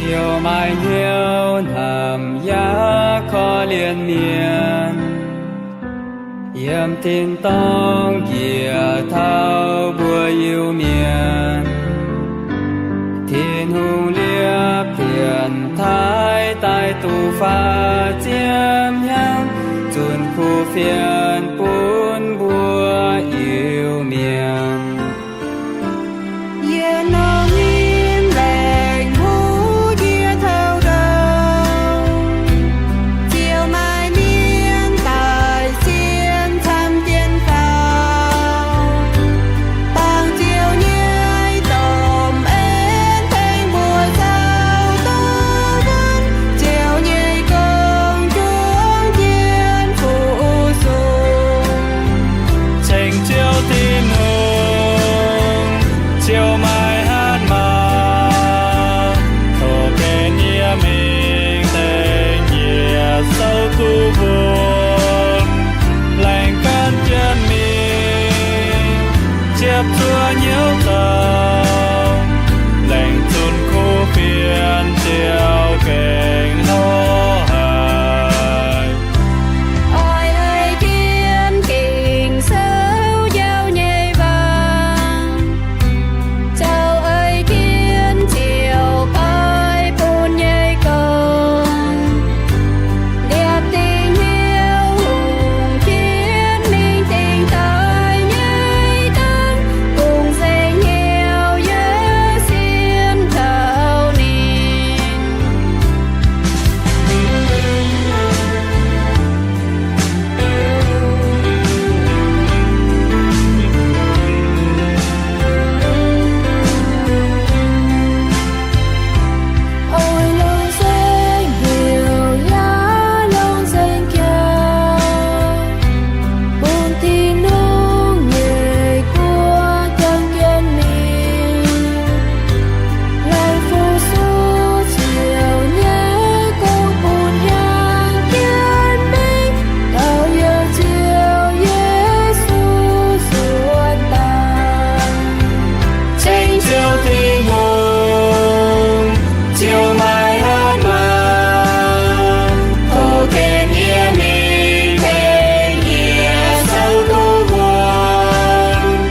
Ziouv maaih hnyouv hnamv yaac korv-lienh mienh, yiem tin-dorngh njiec taux mbuo Iu-Mienh. Tin-Hungh liepv pienx taaih daaih duqv faah ziepc hnyangx, zunc kuv fienx bun mbuo Iu-Mienh. Yie nor nyim lengc huv yie taux ndau, Ziouv maaih mienh daaih sienx camv jienv faaux. Bangc Ziouv nyei domh en tengx mbuo zaux duqv wuonv, Ziouv nyei gong juangc jienv fu-sux. Ceng Ziouv Tin-Hungh, Ziouv maaih hatc maaz, tov gen yie mingh tengx yie souv duqv wuonv, laengz gan jienv mingh, ziepc zuoqv hnyouv zoux, laengz zunc kuv fienx Ziouv gengh hlo haic. Oix ei jienv Ging-Sou njaaux nyei waac, zoux ei jienv Ziouv oix bun nyei gong. Liepc dingc hnyouv hungh jienv mingh dingc daaih nyei dangv, dongh nzengc hnyouv yie sienx taux ninh. Oix longc nzengc hnyouv yaac longc nzengc jaax, bun Tin-Hungh nyei guoqv jangx jienv mingh. Laengz fu-sux Ziouv nyei gong bun jangx jienv mingh, taux yiem Ziouv Yesu suonx daaih. Ceng Ziouv Tin-Hungh, Ziouv maaih hatc maaz, tov gen yie mingh tengx yie souv duqv wuonv,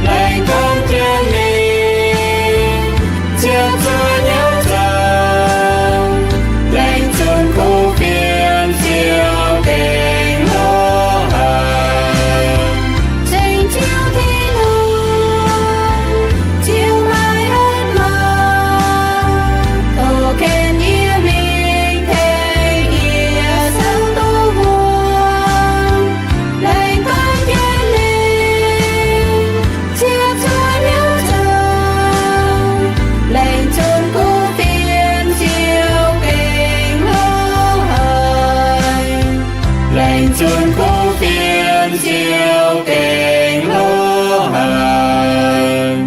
laengz gan jienv mingh, ziepc zuoqv hnyouv zoux, laengz zunc kuv fienx Ziouv gengh hlo haic. Ceng Ziouv Tin-Hungh, Ziouv maaih hatc maaz, tov gen yie mingh tengx yie souv duqv wuonv, laengz gan jienv mingh, ziepc zuoqv hnyouv zoux, laengz zunc kuv fienx Ziouv gengh hlo haic. Laengz zunc kuv fienx Ziouv gengh hlo haic.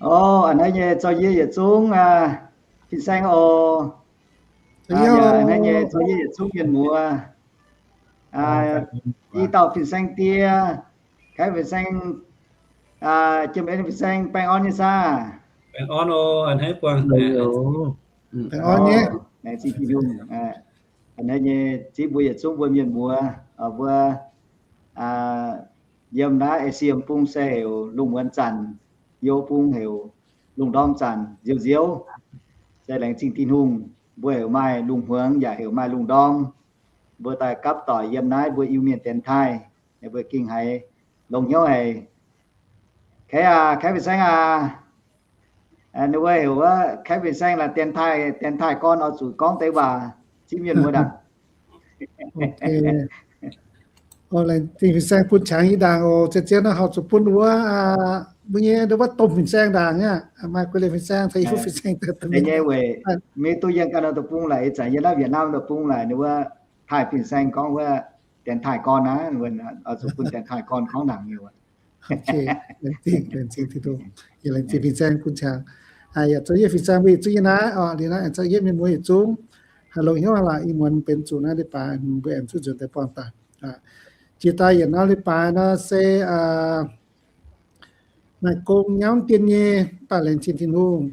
O, a'hneiv nyei zoux yie yietc zungv fin-saeng oc. A'hneiv nyei zoux yie yietc zungv mienh muoz. I dauh fin-saeng die, kaeqv fin-saeng, jiem en fin-saeng baengh orn nyei saah? Baengh orn oc, a'hneiv buangh. Laengz zingh Tin-Hungh. A'hneiv nyei zipv mbuo yietc zungv mbuo mienh muoz, mbuo yiem naaiv Esie bung se heuc lungh muonz zanc, Youv bung heuc lungh ndorm zanc nziouv nziouv. Se laengz zingh Tin-Hungh, mbuo heuc maaih lungh hmuangx yaac heuc maaih lungh ndorm. Mbuo daaih gapv doic yiem naaiv mbuo Iu-Mienh dienx taaih, mbuo gengh haiz longx hnyouv haic. Kaeqv aac, kaeqv fin-saeng aac, ninh mbuo heuc wuov kaeqv fin-saeng laaix dienx taaih, dienx taaih gorn oix zuqc gorngv deix waac zipv mienh muoz ndaangc. Laengz zingh fin-saeng bun qangx yie ndaangc oc. Zien-zien nor horpc zuqc bun wuov, mbuo nyei wuov domh fin-saeng ndaangc aqv. Maaih guei leiz fin-saeng, taux i fuqv fin-saeng daaih nyei weic maiv duqv yiem ganh deic-bung laaix, ih zanc yiem naaiv Việt Nam deic-bung laaix, ninh wuov taaih fin-saeng gorngv wuov dienx taaih gorn aqv, oix zuqc bun dienx taaih gorn gorngv ndaangc nyei. Laengz zingh, laengz zingh fin-saeng bun qangx. Yaac zoux yie fin-saeng mbuo yietc zungv yiem naaiv oc. Liuz naaiv zoux yie mienh muoz yietc zungv haih longx hnyouv aqv. Ih muonz benx zuqc naaiv leiz-baaix mbuo aengx zuqc nzuonx daaih buangh daaih. Jiex daaih yietc norm leiz-baaix nor se maaih gong nyauv dien nyei, mv baac laengz zingh Tin-Hungh,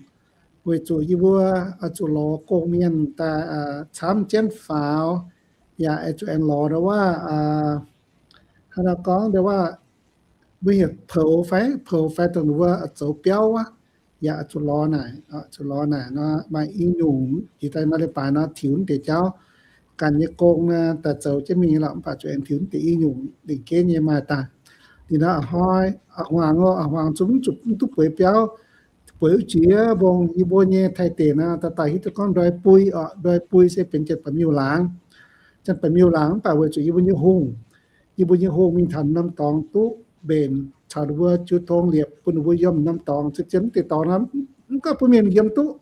weic zuqc yie mbuo oix zuqc lorz gong mienh daaih camv jienv faaux, yaac oix zuqc aengx lorz ndau wuov, hnangv nor gorngv ndau wuov, mbuo heuc poux fai, poux fai dongh ninh mbuo zoux biauv wuov, yaac zuqc lorz naaic, zuqc lorz naaic nor maaih i nyungc jiex daaih norm leiz-baaix nor tiux naaiv deix jauv. Ganh nyei gong naaic daaih zoux jienv mingh lorqc, mv baac zuqc aengx tiux naaiv deix i nyungc lingc geiv nyei maaih daaih. Liuz nor a'hnoi, a'hmuangx, a'hmuangx zungv zuqc mv duqv bueix biauv, bueix wuov jiex mbong. Yie mbuo nyei Taiv deic nor, daaih daaih hiuv duqv gorngv Ndoih-Bui oc, Ndoih-Bui se benx Janx-Baeqc Miuh laangz. Janx-Baeqc Miuh laangz mv baac weic zuqc yie mbuo nyei hungh, yie mbuo nyei hungh mingh taux norm dorngx duqv mbenc caux ninh mbuo jiu tong liepc bun ninh mbuo yiem norm dorngx, zien mv deix dorngx nor, mv gorngv bun mienh yiem duqv.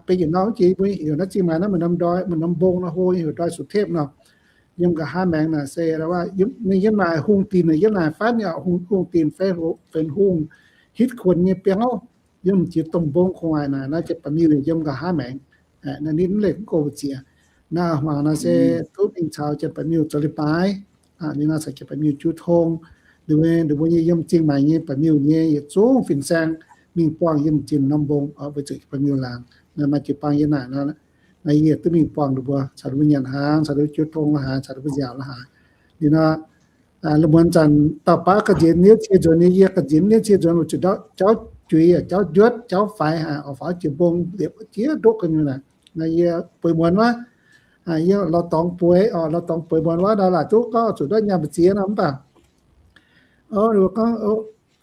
Benx yietc norm jiex mbuo heuc naaiv Zingh Maaiz naaiv maaih norm ndoi, maaih norm mbong nor, hlo nyei heuc Ndoih Sutv Tepv nor. Yiem nqa'haav maengx naaic se ninh yiem naaic hungh dinc, yiem naaic fatv nyei hungh dinc, fenx hungh hitv kuonx nyei biauv, yiem jiex domh mbong gu'nguaaic naaic, naaiv Janx-Baeqc Miuh yiem nqa'haav maengx. Naaiv ninh mv leih mv go mbu'ziex. Naaiv hmuangx naaiv se duqv mingh caux Janx-Baeqc Miuh zoux leiz-baaix. Ninh nor caux Janx-Baeqc Miuh jiu tong, ninh mbuo nyei yiem Zingh Maaiz nyei Baeqc Miuh nyei yietc zungv fin-saeng mingh buangh yiem zinh norm mbong oc, weic zuqc Janx-Baeqc Miuh laangz. Naaiv maaih jiu-baang yiem naaic nor, naaiv yie duqv mingh buangh ninh mbuo, caux ninh mbuo nyanc hnaangx, caux ninh mbuo jiu tong la'haaix, caux ninh mbuo nziaauc la'haaix. Liuz nor, lungh muonz zanc dauh baav ga'nziex niouv cie nzuonx nyei, yie ga'nziex niouv cie nzuonx, zuqc jauv juiz, jauv njuotv, jauv faix haic, oix faaux jiex mbong liepc jiex ndoqv gu'nyuoz naaic. Naaiv yie bueix muonz wuov, yie lorz dorngx bueix oc, lorz dorngx bueix muonz wuov nor, laaic duqv gorngv zuqc ndortv nyaanh mbu'ziex nor, mv baac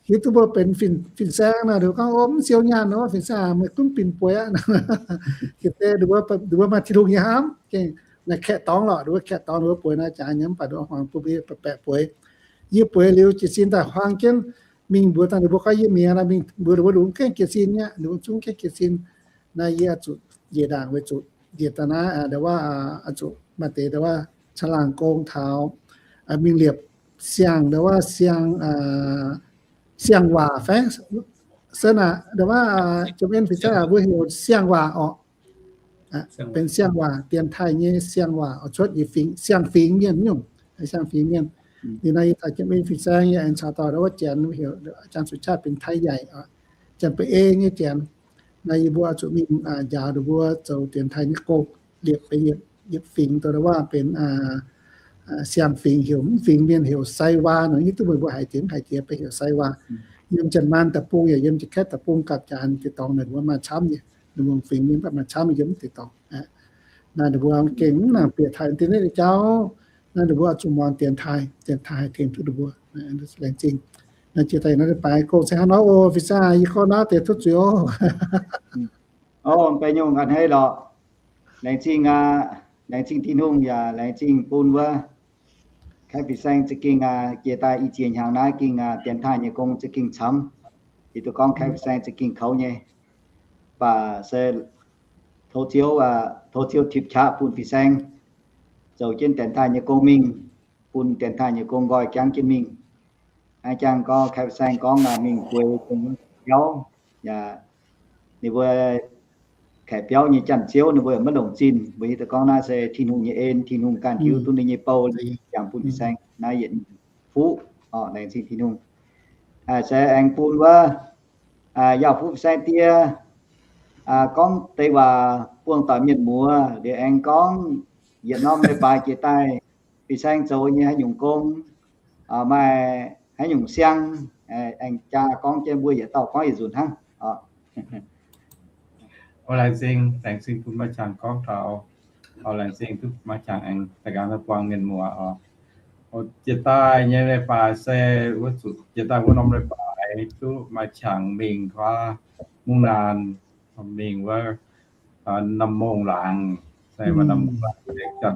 hiuv duqv mbuo benx fin-saeng nor, ninh mbuo gorngv, o, mv siou nyaanh nor, fin-saeng meih gunv binc bueix aqv. Jiex deix ninh mbuo maaih Tin-Hungh nyei hnamv, gengh naaic kaeqv dorngx lorqc, ninh mbuo kaeqv dorngx ninh mbuo bueix naaic jaax nyei, mv baac ninh mbuo hmuangx bun mbuo baeqc bueix. Yie bueix liuz jiez sin daaih huaang jienv mingh mbuox daaih ninh mbuo gorngv yie mi'aqv nor, mingh mbuox ninh mbuo lungz gaengh jiez sin nyei, ninh mbuo zungv gaengh jiez sin. Naaiv yie zuqc njiec ndaangc weic zuqc njiec daaih naaiv, ndau wuov, zuqc maaih deix ndau wuov caangh laangh gong taux mingh liepc siang, ndau wuov siang, siang-waac fai, se naaic ndau wuov, jiem en fin-saeng mbuo heuc siang-waac orqc. Benx siang-waac, dienx taaih nyei siang-waac, oix cuotv yietc fingx, siang-fingx mienh nyungc, siang-fingx mienh. Liuz naaiv yie taux jiem en fin-saeng yie aengx caux dauh ndau wuov janx heuc อาจารย์สุชาติ benx taaih yaic, janx-baeqv ei nyei janx. Naaiv yie mbuo zuqc mingh njaaux ninh mbuo zoux dienx taaih nyei gong, liepc benx yietc fingx, ndau wuov benx siang-fingx, heuc mv fingx mienh heuc sai waa nor, hiuv duqv meih mbuo haiz jiex mv haiz jiex, benx heuc sai waa. Yiem Janx-Maanc deic-bung yaac yiem Janx-Kaeqv deic-bung gapv jaax deix dorngx, ninh mbuo maaih camv nyei, ninh mbuo fingx mienh mv baac maaih camv yiem mv deix dorngx. Naaiv ninh mbuo gengh mv nangc bieqc taaih internet nyei jauv. Naaiv ninh mbuo zuqc muangx dienx taaih, dienx taaih tengx duqv ninh mbuo. Laengz zingh. Naaiv jiex daaih naaiv leiz-baaix gong se hnangv nor oc, fin-saeng, yie gorngv naaiv deix tov zuiz oc. O, mv baac nyungc a'hneiv lorqc. Laengz zingh, laengz zingh Tin-Hungh yaac laengz zingh bun wuov Kaeqv fin-saeng za'gengh jiex daaih i ziex hnyangx naaiv gengh dienx taaih nyei gong za'gengh camv. Hiuv duqv gorngv Kaeqv fin-saeng za'gengh kouv nyei, mv baac se tov Ziouv, tov Ziouv tipc qaqv bun fin-saeng zoux jienv dienx taaih nyei gong mingh, bun dienx taaih nyei gong nqoi jangv jienv mingh. Hnangv jangv gorngv Kaeqv fin-saeng gorngv mingh bueix dongh biauv, yaac ninh mbuo kaeqv biauv nyei janx-ziouv ninh mbuo yaac maiv longc zinh. Mbuo hiuv duqv gorngv naaiv se Tin-Hungh nyei en, Tin-Hungh ganh hiuv duqv ninh nyei bou, jangx bun fin-saeng naaiv yietc fuqv. Laengz zingh Tin-Hungh. Se aengx bun wuov Yaauh Fuqv fin-saeng die gorngv deix waac buangh doic mienh muoz. Liuz aengx gorngv yietc norm leiz-baaix jiex daaih fin-saeng zoux nyei haaix nyungc gong, maaih haaix nyungc siang, aengx jaa gorngv jienv mbuo yietc dauh gorngv yietc nzunc hnangv. O, laengz zingh, laengz zingh bun maaih qangx gorngv taux. O, laengz zingh duqv maaih qangx aengx daaih gaax buangh mienh muoz oc. O, jiex daaih nyei leiz-baaix se wuov zuqc jiex daaih wuov norm leiz-baaix duqv maaih qangx mingh wuov Mungv Naanh, mingh wuov Namh Mongh laangz, se maaih Namh Mongh laangz, janx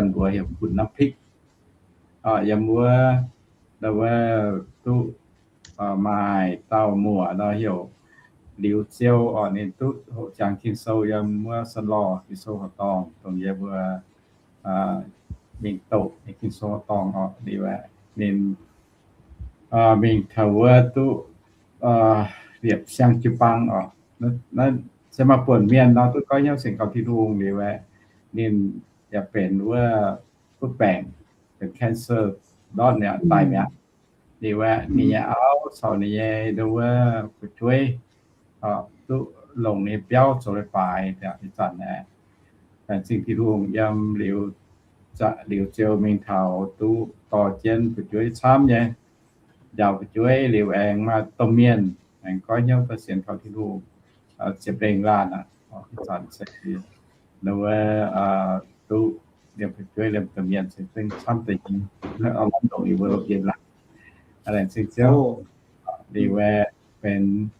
mbuox heuc Mbuonx Namh Pikv. Yiem wuov, wuov duqv maaih dauh muoc nor heuc Liuz Ziou oc. Ninh duqv hoqc jangx Ging-Sou yiem wuov Sun Lorh Ging-Sou horqc dorngh, dongh yie mbuo mingh doqc nyei Ging-Sou horqc dorngh oc. Liuz aeqv, ninh mingh taux wuov duqv liepc siang jiu-baang oc. Naaiv se maaih buonc mienh nor duqv goiv hnyouv sienx kaux Tin-Hungh. Liuz aeqv, ninh yaac benx wuov duqv baengc, benx cancer. ndortv mi'aqv, daaih mi'aqv. Liuz aeqv, ninh nyei auv caux ninh nyei nduov wuov fu'jueiv duqv longc ninh biauv zoux leiz-baaix ih zanc aeqv, laengz zingh Tin-Hungh yiem liuz, liuz ziouc mingh taux duqv dorh jienv fu'jueiv camv nyei, njaaux fu'jueiv liuz aengx maaih domh mienh aengx goiv hnyouv daaih sienx kaux Tin-Hungh ziepc lengh laanh aqv. Ih zanc se nduov wuov duqv liemh fu'jueiv liemh domh mienh se zengv camv deix nyei, longc yie mbuo lomh nqemh laangz. Laengz zingh Ziouv. Liuz aeqv, benx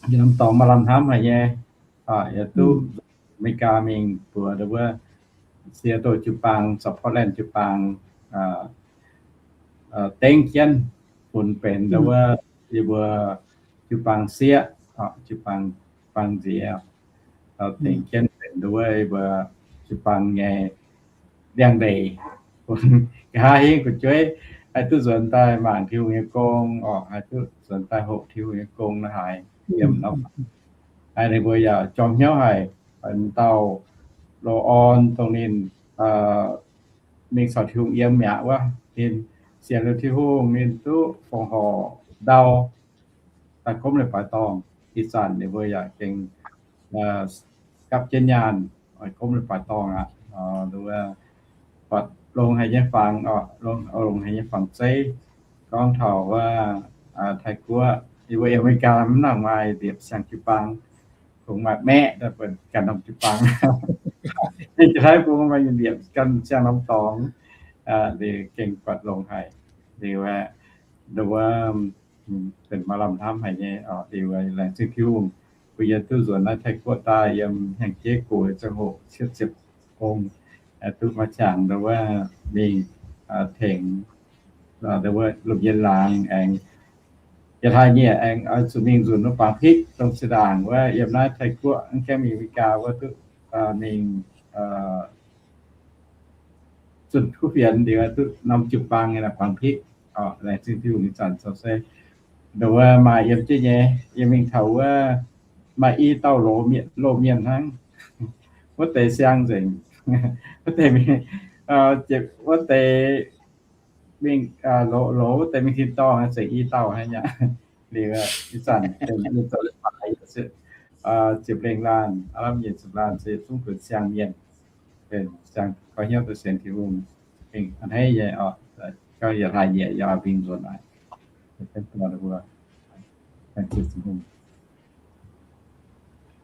yietc norm dorngx maaih lamh hnamv haic nyei, yaac duqv America mingh buoz nduov wuov Seattle jiu-baang caux Portland jiu-baang dengv jienv funx benx nduov wuov yie mbuo jiu-baang sieqv, jiu-baang, baang nziex, tengx jienv benx nduov wuov yie mbuo jiu-baang nyei liangx-ndeic. Nqa'haav hingv fu'jueiv haih duqv nzuonx daaih mangc Tin-Hungh nyei gong oc, haih duqv nzuonx daaih hoqc Tin-Hungh nyei gong naaiv haiz yiem nor. Ninh mbuo yaac jorm hnyouv haic, dauh loz-orn dongh ninh mingh caux Tin-Hungh yiem mi'aqv wuov, ninh sienx liuz Tin-Hungh ninh duqv fongc horc ndau, daaih gomv leiz-baaix dorngh. Ih zanc ninh mbuo yaac gengh gapv jienv nyaanh oix gomv leiz-baaix dorngh aqv. Buatc longx haic nyei fangx, longx haic nyei fangx zeiv. Gorngv taux wuov Taiv-Guoqv, yie mbuo America mv nangc maaih liepc siang jiu-baang, kungx maaih maeqv daaih buatc ganh norm jiu-baang. Jiex Taiv bung maaih liepc ganh siang norm dorngx. Liuz gengh buatc longx haic. Liuz aeqv, nduov wuov benx maaih lamh hnamv haic nyei. Liuz laengz zingh Tin-Hungh bun yie duqv nzuonx naaiv Taiv-Guoqv daaih yiem hnyangx-jeiv gox ziangh hoc cietv ziepc ong, duqv maaih qangx nduov wuov mingh tengx nduov wuov lomh nqemh laangz aengx yietc hlaax nyieqc aengx oix zuqc mingh nzunc wuov Bangx Pikv dongh se ndaangc wuov yiem naaiv Taiv-Guoqv mv gaengh mingh America wuov duqv mingh zunh kuv fienx liuz duqv norm jiu-baang nyei Bangx Pikv. Laengz zingh Tin-Hungh ih zanc zoux se nduov wuov maaih yiem jienv nyei. Yie mingh taux wuov maaih i dauh loz mienh, loz mienh hnangv. Wuov deix siang nzengc. Wuov deix, wuov deix mingh, loz, loz wuov deix mingh tin-dorngh zengc i dauh hnangv aqv. Liuz ih zanc zoux leiz-baaix ziepc lengh laanh, aav lamh nyic ziepc laanh se zungv benx siang mienh, benx siang goiv hnyouv duqv sienx Tin-Hungh. Hnangv hneiv nyei oc, gauh yietc hlaax nyieqc yaac mingh nzuonx naaic.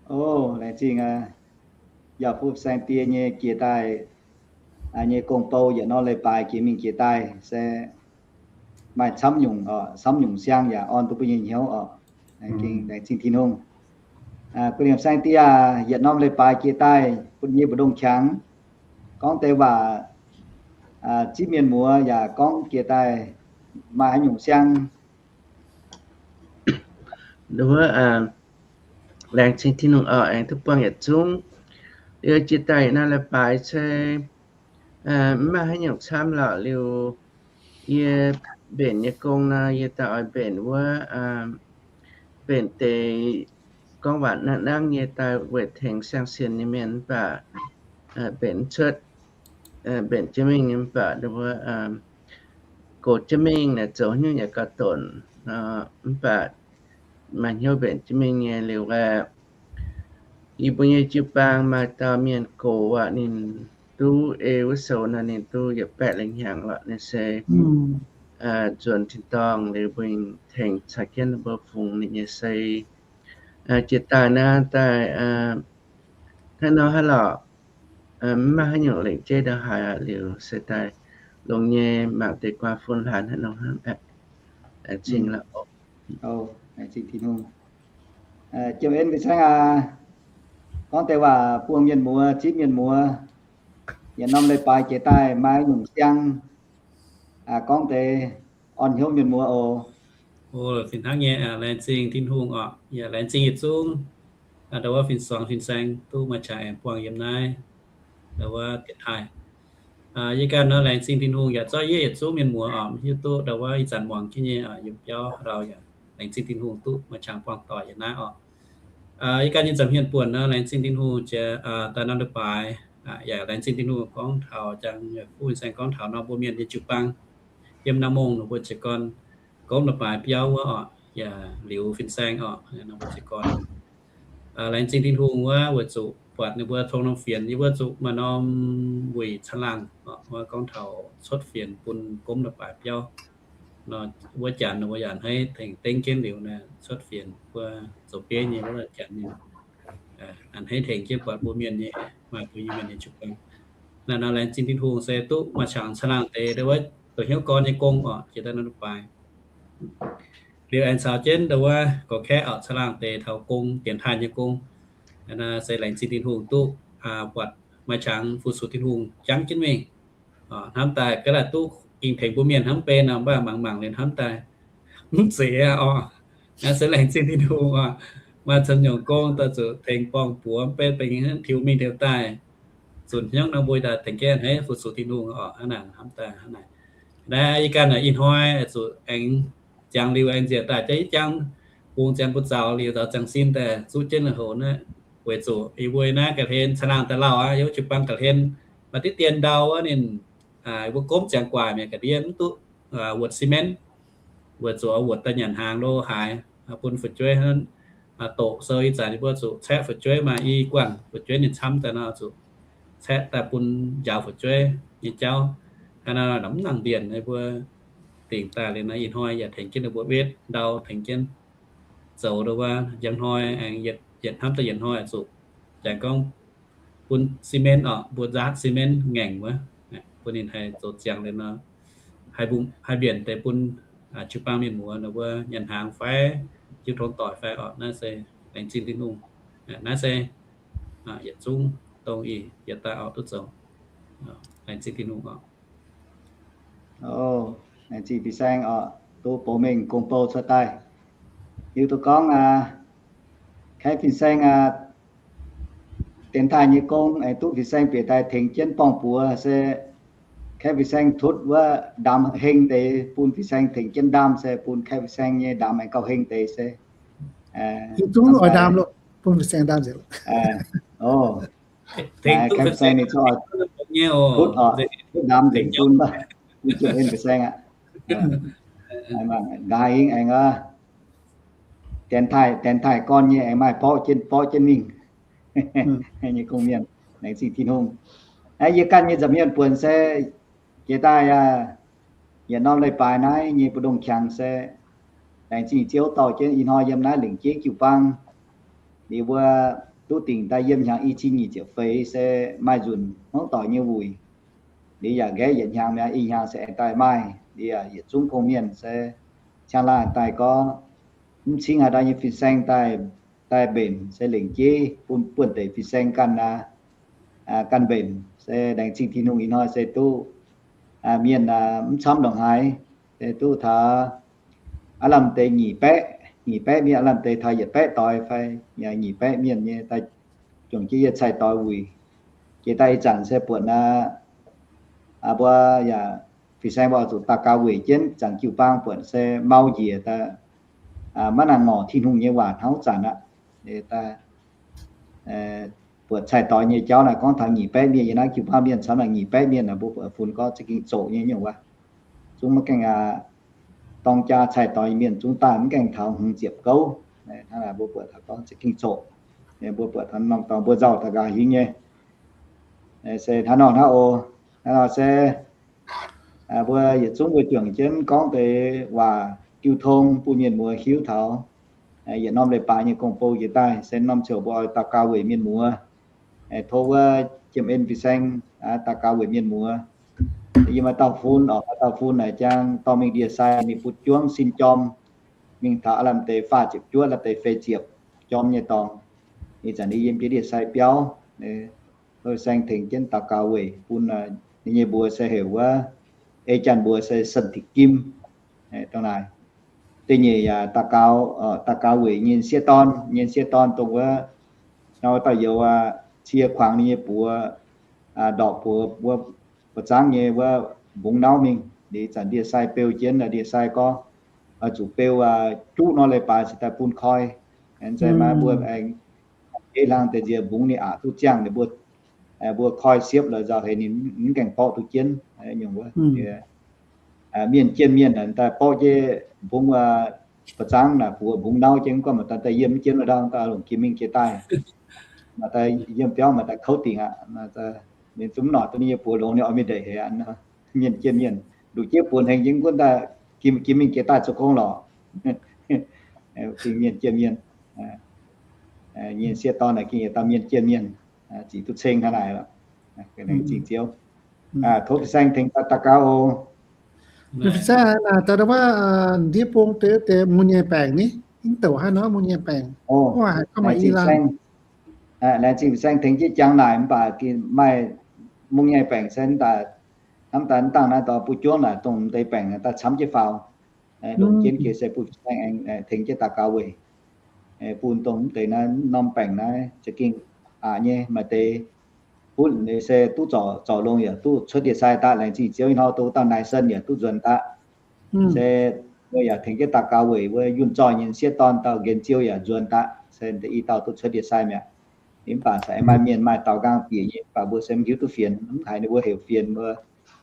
O, laengz zingh yaac fu-saeng die nyei jiex daaih nyei gong-bou yietc norm leiz-baaix jiex mingh jiex daaih se maaih camv nyungc, camv nyungc siang yaac orn duqv mbuo nyei hnyouv oc. Laengz zingh Tin-Hungh. Gu liemh saeng die aac, yietc norm leiz-baaix jiex daaih bun yie mbu'ndongx qangx gorngv deix waac zipv mienh muoz yaac gorngv jiex daaih maaih haaix nyungc siang. Nduov, laengz zingh Tin-Hungh oc, aengx duqv buangh yietc zungv. Liuz jiex daaih yietc norm leiz-baaix se mv maaih haaix nyungc camv lorqc. Liuz yie mbenc nyei gong nor, yie daaih oix mbenc wuov, mbenc deix gorngv waac nangv nangv nyei daaih weic tengx siang-sienx nyei mienh mv baac mbenc mv cuotv, mbenc jienv mingh nyei mv baac nduov, gox jienv mingh naaic zoux haaix nyungc yaac gauh donc, mv baac maaih hnyouv mbenc jienv mingh nyei. Liuz aeqv, yie mbuo nyei jiu-baang maaih dauh mienh gox aqv, ninh duqv ei wuov sou nor ninh duqv yietc baeqv lengh hnyangx lorqc. Ninh se nzuonx tin-dorngh liuz mbuo tengx caux jienv mbuo fungx ninh nyei sei. Jiex daaih naaiv daaih hnangv nor haaix lorqc, mv maaih haaix nyungc lengc jeiv ndongc haaix aqv. Liuz se daaih longx nyei mangc deix guaa fun hlaax hnangv nor hnangv. Laengz zingh lorqc. Laengz zingh Tin-Hungh. Jiem en mbuo saengv aac, gorngv deix waac bun mienh muoz, zipv mienh muoz, yietc norm leiz-baaix jiex daaih maaih nyungc siang, gorngv deix orn hnyouv mienh muoz oc. O, fih hnangv nyei, laengz zingh Tin-Hungh oc. Yaac laengz zingh yietc zungv ndau wuov fin-suangx fin-saeng duqv maaih qangx aengx buangh yiem naaiv ndau wuov dienx taaih. Yie ganh nor laengz zingh Tin-Hungh yaac zorqv yie yietc zungv mienh muoz oc, hiuv duqv ndau wuov ih zanc muangx jienv nyei yiem biauv ndau yaac laengz zingh Tin-Hungh duqv maaih qangx buangh doic yiem naaiv oc. Yie ganh nyei nza'hmien buonc nor laengz zingh Tin-Hungh jiex daaih norm leiz-baaix, yaac laengz zingh Tin-Hungh gorngv taux jangx fuqv fin-saeng gorngv taux nor mbuo mienh nyei jiu-baang. yiem Nam Mongh ninh mbuo jiez gorn gomv la'baaix biauv wuov oc, yaac liuz fin-saeng oc, ninh mbuo jiez gorn. Laengz zingh Tin-Hungh wuov weic zuqc buatc ninh mbuo tong norm fienx, yie mbuo zuqc maaih norm wuic caangh laangh oc, wuov gorngv taux cuotv fienx bun gomv la'baaix biauv. Wuov janx ninh mbuo yaac a'hneiv tengx dengv jienv liuz naaic cuotv fienx mbuo zoux bieiv nyei wuov janx ninh a'hneiv tengx jienv buatc mbuo mienh nyei, maaih mbuo nyei mienh nyei jiu-baang. Naaiv nor laengz zingh Tin-Hungh se duqv maaih qangx caangh laangh deix, dongh wuov dongh hnyouv gorn nyei gong oc, jiex daaih norm la'baaix. Liuz aengx caux jienv dongh wuov gorx-kaeqv oc, caangh laangh deix taux gong, dienx taaih nyei gong. Se laengz zingh Tin-Hungh duqv buatc maaih qangx fu-sux Tin-Hungh jangv jienv mingh. Hnamv daaih ga'naaiv duqv ging tengx mbuo mienh hnamv mv bei nor, mv baac mangc mangc liuz hnamv daaih mv zeiz aqv oc. Naaiv se laengz zingh Tin-Hungh oc. Maaih camv nyungc gong daaih zuqc tengx borng-buoz mv bei, benx tiux mingh tiux daaih, zunc hnyouv nor mbuo daaih tengx jienv a'hneiv fu-sux Tin-Hungh oc. Hnangv naaic hnamv daaih hnangv naaic. Naaiv yie ganh ih hnoi zuqc aengx ziangx liuz aengx nziec daaih jaav i jangv bung ziangx bun zaux liuz zaux ziangx sin daaih zuqv jienv hoc naaiv, weic zuqc yie mbuo naaiv ga'hlen caangh laangh daaih lauh aqv, yiem jiu-baang ga'hlen maaih diqv dien ndau wuov ninh, mbuo gomv ziangx guaax mi'aqv, ga'ndiev mv duqv wuotc cement, weic zuqc wuotc daaih nyanc hnaangx lo haaix, bun fu'jueiv hnangv. Doqc sou ih zanc yie mbuo zuqc caeqv fu'jueiv maaih i guanh fu'jueiv ninh camv daaih nor zuqc caeqv daaih bun njaaux fu'jueiv nyei jauv. Hnangv naaiv mv nangc mbienc, mbuo dingc daaih liuz naaiv ih hnoi yaac tengx jienv ninh mbuo wetv ndau, tengx jienv zoux ndau wuov. Njang hnoi aengx yietc hnamv daaih yietc hnoi zuqc jangx gorngv bun cement oc, mbuo nzaatv cement ngaengc wuov, bun ninh haih zoux ziangx liuz nor, haih mbienc deix bun jiu-baang mienh muoz ninh mbuo nyanc hnaangx fai jiu tong doic fai oc. Naaiv se laengz zingh Tin-Hungh. Naaiv se yietc zungv dongh ih yietc daaih oix duqv zoux. Laengz zingh Tin-Hungh oc. Laengz zingh fin-saeng oc, duqv bouh mengh gong-bou cuotv daaih. Hiuv duqv gorngv kaeqv fin-saeng dienx taaih nyei gong aengx duqv fin-saeng bieqc daaih tengx jienv borng-buoz se kaeqv fin-saeng tutv wuov ndaamv heng deix bun fin-saeng tengx jienv ndaamv se bun kaeqv fin-saeng nyei ndaamv aengx gauh heng deix se. Hiuv duqv oix ndaamv loh, bun fin-saeng ndaamv nzengc. Kaeqv fin-saeng ninh corc tutv oc, tutv ndaamv nzengc bun baac, bun jiem en fin-saeng aqv. Nqa'haav aengx aqv, dienx taaih, dienx taaih gorn nyei aengx maaih borqv jienv, borqv jienv mingh nyei gong-mienh, laengz zingh Tin-Hungh. Yie ganh nyei nza'hmien buonc se jiex daaih aac, yietc norm leiz-baaix naaiv nyei mbu'ndongx qangx se laengz zingh Ziouv dorh jienv ih hnoi yiem naaiv lengc jeiv jiu-baang. Liuz mbuo duqv dingc daaih yiem hnyangx i cin nyic ziepc feix se maaih nzunc hmuangv doic nyei wuic. Liuz yaac nqaeqv yietc hnyangx mi'aqv, i hnyangx se aengx daaih maaih. Liuz yaac yietc zungv gong-mienh se ciangv laangh daaih gorngv mv cingv haaix dauh nyei fin-saeng daaih, daaih mbenc se lengc jeiv bun buonv-deic fin-saeng ganh aqv, ganh mbenc. Se laengz zingh Tin-Hungh ih hnoi se duqv mienh mv camv ndongc haaix, se duqv taux aav lamh deix nyic baeqv, nyic baeqv mienh, aav lamh deix taux yietc baeqv doix fai nyic baeqv mienh nyei daaih juangc jienv yie cai-doix wuic. Jiex daaih ih zanc se buatc aqv, mbuo yaac fin-saeng mbuo zuqc daux gaux weic jienv, zanc jiu-baang buatc se mau njiec daaih, maiv nangc ngorc Tin-Hungh nyei waac hnangv zanc aqv. Buatc cai-doix nyei jauv naaiv gorngv taux nyic baeqv mienh, yie naaiv jiu-baang mienh camv naaic nyic baeqv mienh, mbuo buatc funx gorngv za'gengh zoqc nyei nyungc wuov. Zungv maiv gaengh aqv, dorng jaa cai-doix mienh zungv daaih maiv gaengh taux hmz ziepc gouv. Hnangv naaic mbuo buatc taux gorngv za'gengh zoqc. Mbuo buatc taux norm dorngx mbuo nzauh daux gaux hingv nyei. Se hnangv nor hnangv oc. Hnangv nor se mbuo yietc zungv mbuo juangc jienv gorngv deix waac diuh tong bun mienh muoz hiuv taux yietc norm leiz-baaix nyei gong-bou jiex daaih se norm ziouc mbuo oix daux gaux weic mienh muoz. Tov wuov jiem en fin-saeng daux gaux weic mienh muoz. Yie maaih dauh fun oc, maaih dauh fun naaic jang dorh mingh ndie-sai ninh butv juangv sin jorm, mingh taux aav lamh deix faah ziepc juov, aav lamh deix feix ziepc jorm nyei dorngx. Ih zanc ninh yiem jienv ndie-sai biauv. Tov fin-saeng tengx jienv daux gaux weic bun ninh nyei mbuox se heuc wuov, ei janx mbuox se Sanh Tikv Gim. Dongh naaic. Da'nyeic yaac daux gaux, daux gaux weic nyei sieqv dorn, nyei sieqv dorn dongh wuov, nor dauh youz cie kuangx ninh nyei buoz, ndorqc buoz wuov, buoz zaangv nyei wuov mbungx nauv mingh. Liuz zanc ndie-sai beu jienv, ndie-sai gorngv, zuqc beu juqv nor leiz-baaix cingx daaih bun koi. Aengx se maaih mbuo aengx ei hlang deix nziex mbungx ninh aqc duqv ziangh ninh mbuo, mbuo koi siepv lorqc nzauh heix ninh mv gaengh borqv duqv jienv nyungc wuov. Mienh jien mienh naaic daaih borqv jienv mbungv, ba'zangv naaic buoz mbungv nauv jienv, mv gorngv maaih daaih yiem jienv wuov ndau, daaih longc jiex mingh jiex daaih, maaih daaih yiem biauv, maaih daaih kouv dingc aqv. Ninh zungv mv noic duqv ninh nyei buoz longx, ninh oix mingh ndeic heix aqv. Mienh jien mienh nduqc jieqv buoz hengx jienv gunv daaih, jiex mingh jiex daaih zoux gong lorqc. Mienh jien mienh, nyei sieqv dorn naaic gengh yietc dauh mienh jien mienh, zic duqv ceng hnangv naaic lorqc. Laengz zingh Ziouv. Tov fin-saeng tengx daux gaux oc. Fin-saeng naaic daaih wuov, ndiev bung deix deix mun nyei baengc ni, mv douc haaix nor mun nyei baengc. Laengz zingh fin-saeng tengx jienv jangx naaic, mv baac maaih mun nyei baengc se hnamv daaih mv dangh naaiv dorh bun juangv naaic dongh deix baengc daaih camv jienv faaux. Longc jienv geh se bun fin-saeng aengx tengx jienv daux gaux weic, bun dongh mv deix naaiv norm baengc naaiv za'gengh aqc nyei. Maaih deix butv se duqv zorc longx yaac duqv cuotv ndie-sai daaih. Laengz zingh Ziouv, ih hnoi dongh dauh Naaiv Sen yaac duqv nzuonx daaih. Se mbuo yaac tengx jienv daux gaux weic wuov yunh zoih nyei sieqv dorn dauh Nqenx Ziou yaac nzuonx daaih, se deix i dauh duqv cuotv ndie-sai mi'aqv. Mv baac se maaih mienh maaih daaux nqaang bieqc nyei, mv baac mbuo se mv hiuv duqv fienx, mv haiz ninh mbuo heuc fienx, mbuo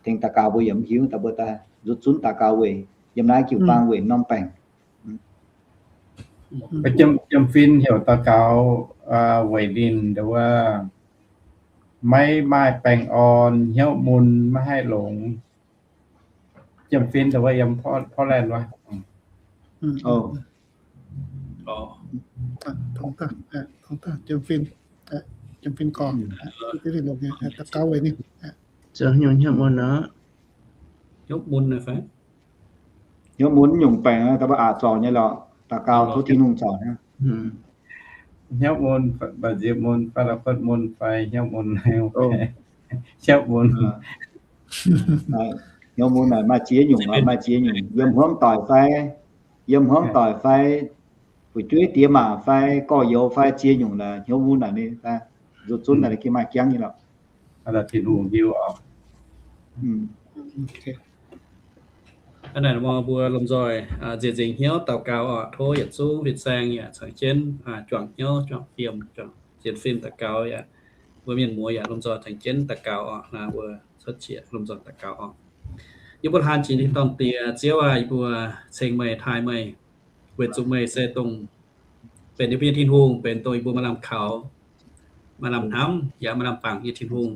tengx daux gaux mbuo yaac mv hiuv, daaih mbuo daaih nzuqc zunv daux gaux weic yiem naaiv jiu-baang weic norm baengc. Jiem-fin heuc daux gaux weic ninh nduov, maiv maaih baengh orn, hnyouv mun, maiv haih longx. Jiem-fin nduov yiem Portland wuov. Hnyouv mun nyungc baengc, daux gaux tov Tin-Hungh zorc nyei lorqc. Hnyouv mun, mba'nziu mun fai la'kuotv mun fai hnyouv mun, hnyouv mun. Hnyouv mun naaic maaih ziex nyungc, maaih ziex nyungc. Yiem hmuangv doic fai, yiem hmuangv doic fai, fu'jueiv diex maac fai, gorx-youz fai, ziex nyungc naaic hnyouv mun naaic ninh nzuqc zunv naaic gengh maaih jangv nyei lorqc. Tin-Hungh hiuv oc. Hnangv naaic mbuo lomh nzoih nzieqc nzengc hnyouv daux gaux oc. Tov yietc zungv fin-saeng yaac cangx jienv juangc hnyouv, juangc fiem, juangc sienx fim daux gaux yaac, mbuo mienh muoz yaac lomh nzoih cangx jienv daux gaux oc. Naaiv mbuo cuotv qiex lomh nzoih daux gaux oc. Yie mbuo hlaang jiex ninh dorn Diex, Ziouv aac, yie mbuo ceng meih, taaih meih, weic zuqc meih se dongh benx yie mbuo nyei Tin-Hungh, benx dongh yie mbuo maaih lamh kaux, maaih lamh hnamv, yaac maaih lamh bangc nyei Tin-Hungh.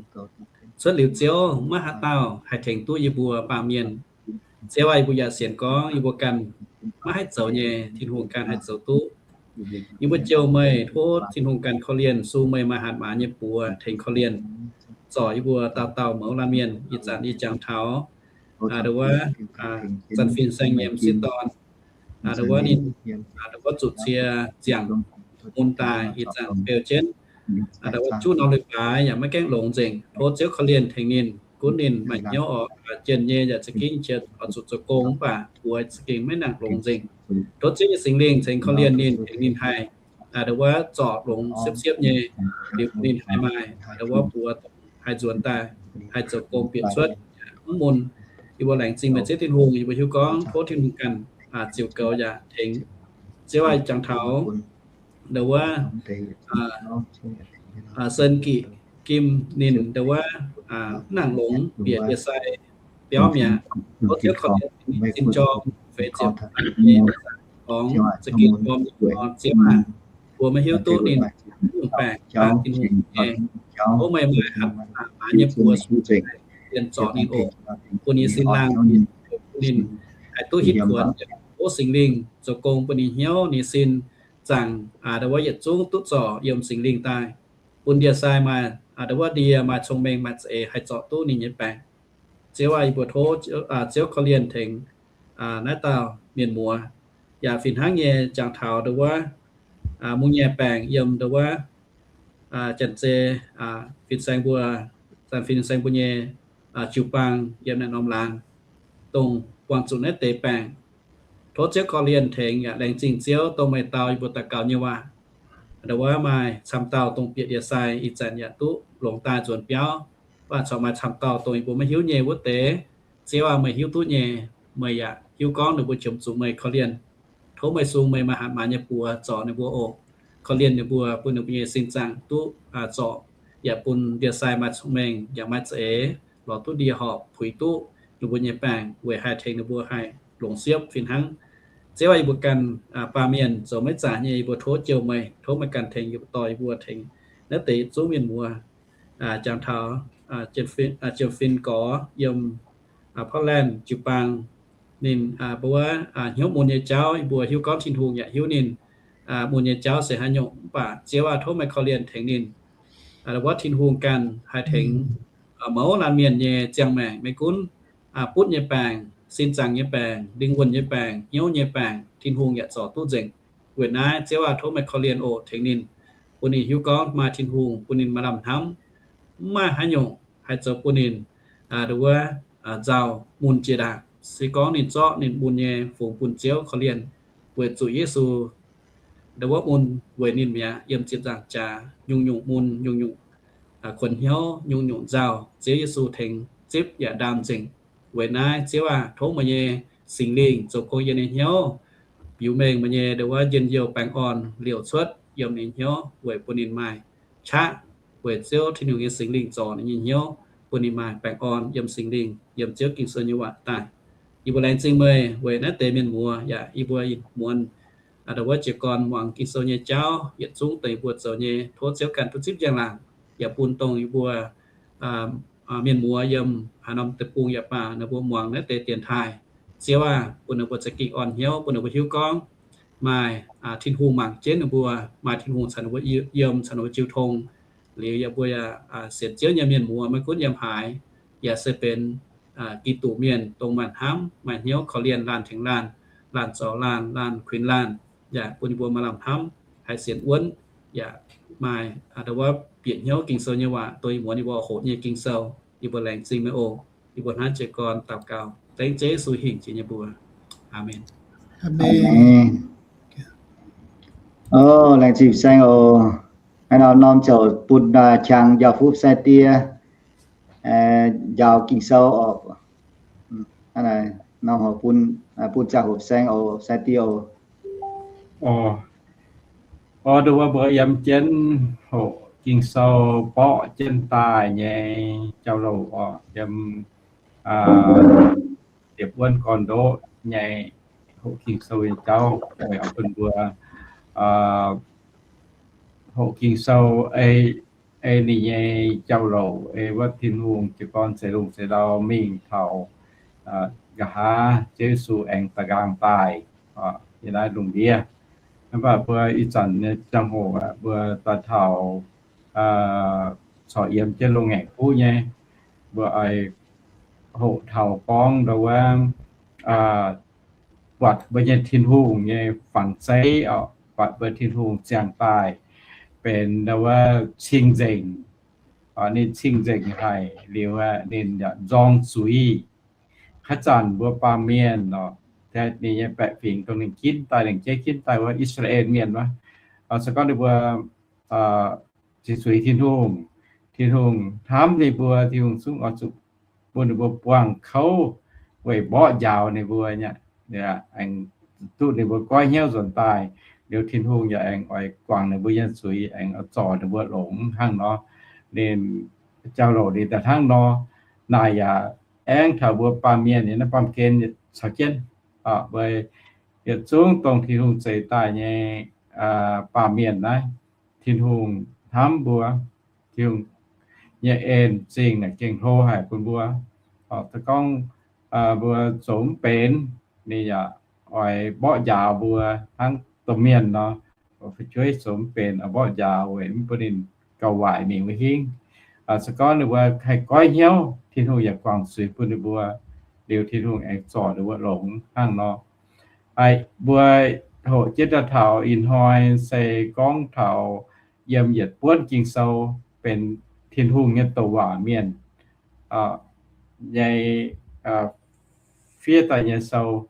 Cuotv liuz Ziouv, maiv haaix dauh haih tengx duqv yie mbuo baamh mienh. Ziouv aac, yie mbuo yaac sienx gorngv yie mbuo ganh maiv haih zoux nyei, Tin-Hungh ganh haih zoux duqv. Yie mbuo jouh meih, tov Tin-Hungh ganh korv-lienh, sung meih maaih hatc maaz nyei buoz tengx korv-lienh, zorc yie mbuo dauh dauh mouz laanh mienh ih zanc yie jangx taux, aa, nduov, aa, zanc fin-saeng nyei m'sieqv dorn, aa, nduov ninh, aa, nduov zuqc cie ziangh mun daaih ih zanc beu jienv, aa, nduov juqv norm leiz-baaix yaac maiv gaengh longx nzengc. Tov Ziouv korv-lienh tengx ninh, gunv ninh maaih hnyouv oix, aa, jienh nyei yaac za'gengh qiex oix zuqc zoux gong mv baac buoz za'gengh maiv nangc longx nzengc. Tov Ziouv nyei Singx Lingh tengx korv-lienh ninh, tengx ninh haih, aa, nduov zorc longx siepv-siepv nyei, liuz ninh haih maaih, aa, nduov buoz haih nzuonx daaih, haih zoux gong bieqc cuotv, mv mun. Yie mbuo laengz zingh meih Ziouv Tin-Hungh, yie mbuo hiuv gorngv tov Tin-Hungh ganh, aa, ziux goux yaac tengx. Ziouv aac, jangx taux nduov, aa, Sen Giqv Kim ninh nduov, aa, mv nangc longx, bieqc ndie-sai biauv mi'aqv. Tov Ziouv korv-lienh sin jorm feix ziepc nyei dorngx za'gengh jorm nyei dorngx. Ziouv aac, mbuo maiv hiuv duqv ninh nyungc baengc, aa, Tin-Hungh nyei. Tov meih maaih hatc maaz nyei buoz, aa, korv-lienh zorc ninh oc, bun ninh sin laangh, bun ninh haih duqv hitv kuonx, tov Singx Lingh zoux gong bun ninh hnyouv ninh sin zaangc, aa, nduov yietc zungv duqv zorc yiem Singx Lingh daaih, bun ndie-sai maaih, aa, nduov ndie maaih cong-mengh maaih za'eix haih zorc duqv ninh nyei baengc. Ziouv aac, yie mbuo tov, aa, Ziouv korv-lienh tengx, aa, naaiv dauh mienh muoz, yaac fih hnangv nyei jangx taux nduov, aa, mungv nyei baengc yiem nduov, aa, janx-zei, aa, fin-saeng mbuo, zanc fin-saeng mbuo nyei, aa, jiu-baang yiem naaiv norm laangz, dongh buangh zuqc naaiv deix baengc. Tov Ziouv korv-lienh tengx yaac laengz zingh Ziouv dongh meih dau yie mbuo daux gaux nyei waac. Nduov maaih camv dauh dongh bieqc ndie-sai ih zanc yaac duqv longx daaih nzuonx biauv, mv baac corc maaih camv dauh dongh yie mbuo maiv hiuv nyei wuov deix. Ziouv aac, meih hiuv duqv nyei. Meih yaac hiuv gorngv ninh mbuo qiemx zuqc meih korv-lienh. Tov meih sung meih maaih hatc maaz nyei buoz zorc ninh mbuo oc. Korv-lienh ninh mbuo, bun ninh mbuo nyei sin zaangc duqv, aa, zorc, yaac bun ndie-sai maaih cong-mengh yaac maaih za'eix lorz duqv ndie horpc puix duqv ninh mbuo nyei baengc weic haih tengx ninh mbuo haih longc siepv fih hnangv. Ziouv aah, yie mbuo ganh baamh mienh zoux maiv zaqc nyei, yie mbuo tov jouh meih, tov meih ganh tengx yie mbuo, dorh yie mbuo tengx naaiv deix yietc zungv mienh muoz. Jangx taux Jiem Fin gorx yiem Portland jiu-baang, ninh mbuo hnyouv mun nyei jauv yie mbuo hiuv gorngv Tin-Hungh yaac hiuv ninh mun nyei jauv se haaix nyungc. Mv baac Ziouv aah, tov meih korv-lienh tengx ninh, wuov Tin-Hungh ganh haih tengx mouz laanh mienh nyei ziangh maengc, maiv gunv butv nyei baengc, sin zaangc nyei baengc, lingh wuonh nyei baengc, hnyouv nyei baengc, Tin-Hungh yaac zorc duqv nzengc. Weic naaiv Ziouv aah, tov meih korv-lienh oc, tengx ninh, bun ninh hiuv gorngv maaih Tin-Hungh, bun ninh maaih lamh hnamv, mv maaih haaix nyungc haih zoux bun ninh ndo wuov nzauh mun jiex ndaangc. Se gorngv ninh zorqv ninh mun nyei fungx bun Ziouv korv-lienh weic zuqc Yesu ndo wuov mun weic ninh mi'aqv. Yiem ziepc nzaangc jaax nyungc-nyungc mun, nyungc-nyungc kuonx hnyouv, nyungc-nyungc nzauh, Ziouv Yesu tengx zipv yaac ndaam nzengc. Weic naaiv Ziouv aah, tov meih nyei Singx Lingh zoux gong yiem ninh hnyouv, biux mengh meih nyei ndo wuov njien-youh baengh orn liouc cuotv yiem ninh hnyouv weic bun ninh maaih qaqv weic Ziouv Tin-Hungh nyei Singx Lingh zorc ninh nyei hnyouv, bun ninh maaih baengh orn yiem Singx Lingh, yiem Ziouv Ging-Sou nyei waac daaih. Yie mbuo laengz zingh meih weic naaiv deix mienh muoz yaac yie mbuo muonz ndo wuov jiez gorn muangx Ging-Sou nyei jauv yietc zungv deix yie mbuo zoux nyei. Tov Ziouv ganh duqv zipv njang-laangc yaac bun dongh yie mbuo mienh muoz yiem haaix norm deic-bung yaac baac ninh mbuo muangx naaiv deix dienx taaih, Ziouv aah, bun ninh mbuo za'gengh orn hnyouv, bun ninh mbuo hiuv gorngv maaih Tin-Hungh mangc jienv ninh mbuo, maaih Tin-Hungh caux ninh mbuo yiem, caux ninh mbuo jiu tong. Liuz yaac mbuo yaac sienx Ziouv nyei mienh muoz maiv gunv yiem haaix, yaac se benx Giduc mienh dongh maaih hnamv maaih hnyouv korv-lienh laanh tengx laanh, laanh zorc laanh, laanh kuinx laanh, yaac bun ninh mbuo maaih lamh hnamv haih sienx wuonv, yaac maaih ndo wuov bieqc hnyouv Ging-Sou nyei waac dongh ih muonz yie mbuo hoqc nyei Ging-Sou. Yie mbuo laengz zingh meih oc. Yie mbuo hnangv jiez gorn daux gaux dengv Ziouv Yesu hingh jiex nyei mbuox. Aamen. Laengz zingh saeng oc. Hnangv nor norm ziouc bun qangx njaaux fuqv sai-die njaaux Ging-Sou oc. Norm bun, bun ziangh hoc saeng oc, sai-die oc. Ov, ndo wuov mbuo yiem jienv hoqc Ging-Sou borqv jienv daaih nyei jauv-louc oc, yiem diepc wuonv gorn-ndoqv nyei hoqc Ging-Sou nyei jauv, weic oix bun mbuo hoqc Ging-Sou ei, ei ninh nyei jauv-louc, ei wuov Tin-Hungh jiez gorn seix lungh seix ndau mingh taux nqa'haav Ziouv Yesu aengx da'nqaang daaih yiem naaiv lungh ndiev. Mv baac mbuo ih zanc nyei ziangh hoc mbuo daaih taux corc yiem jienv loz-ngaengc kuv nyei, mbuo oix hoqc taux gorngv ndo wuov buatc mbuo nyei Tin-Hungh nyei fangx zeiv oc, buatc mbuo Tin-Hungh ziangh daaih benx ndo wuov cing-nzengc. Ninh cing-nzengc haic liuz, ninh yaac nzorng zuiz. Haaix zanc mbuo baamh mienh oc, ninh nyei baeqc fingx dongh ninh ginv daaih, lengc jeiv ginv daaih wuov I^saa^laa^en Mienh wuov, se gorngv ninh mbuo cing zuiz Tin-Hungh, Tin-Hungh hnamv ninh mbuo, Tin-Hungh zungv oix zuqc bun ninh mbuo buangh kouv weic mborqv njaaux ninh mbuo, aengx duqv ninh mbuo goiv hnyouv nzuonx daaih. Liuz Tin-Hungh yaac aengx oix guangc ninh mbuo nyei zuiz, aengx oix zorc ninh mbuo longx hnangv nor. Ninh jauv-louc ninh daaih hnangv nor. Naaic yaac aengx taux mbuo baamh mienh nyei naaiv baamh gen caux jienv, mbuo yietc zungv dongh Tin-Hungh zeix daaih nyei baamh mienh naaiv, Tin-Hungh hnamv mbuo. Tin-Hungh nyei en zingh naaic gengh hlo haic bun mbuo. Se gorngv mbuo zoux mv benx, ninh yaac oix mborqv njaaux mbuo hnangv domh mienh nor, fu'jueiv zoux mv benx oix mborqv njaaux weic mv bun ninh gauh waaic mingh wuov hingv. Se gorngv ninh mbuo haih goiv hnyouv, Tin-Hungh yaac guangc zuiz bun ninh mbuo, liuz Tin-Hungh aengx zorc ninh mbuo longx hnangv nor. Mbuo hoqc jienv daaih taux ih hnoi se gorngv taux yiem yietc buonv Ging-Sou benx Tin-Hungh nyei douc waac mienh nyei fiev daaih nyei sou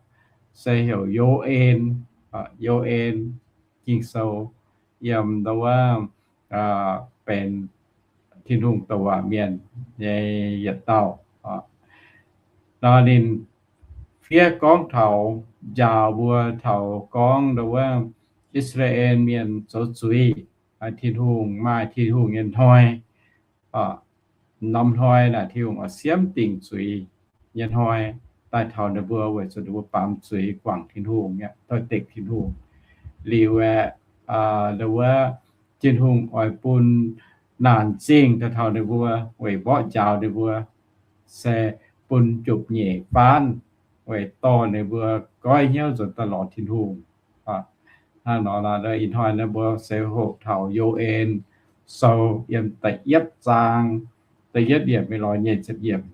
se heuc Yo^en, Yo^en Ging-Sou, yiem ndo wuov benx Tin-Hungh douc waac mienh nyei yietc dauh. Nor ninh fiev gorngv taux njaaux mbuo taux gorngv ndo wuov I^saa^laa^en Mienh zoux zuiz, Tin-Hungh maaih Tin-Hungh nyei hnoi. Norm hnoi naaic Tin-Hungh oix siemv dingc zuiz. nyei hnoi daaih taux ninh mbuo weic zuqc ninh mbuo baamz zuiz guangc Tin-Hungh, doix-dekc Tin-Hungh. Liuz aeqv, wuov Tin-Hungh oix bun naanc zingh daaih taux ninh mbuo weic mborqv njaaux ninh mbuo, se bun jupc nyeic faanv weic dorh ninh mbuo goiv hnyouv nzuonx daaih lorz Tin-Hungh. Hnangv nor, ih hnoi naaiv mbuo se hoqc taux Yo^en Sou yiem da'yietv zaang, da'yietv yiemc mingh lorz nyeic ziepc yiemc,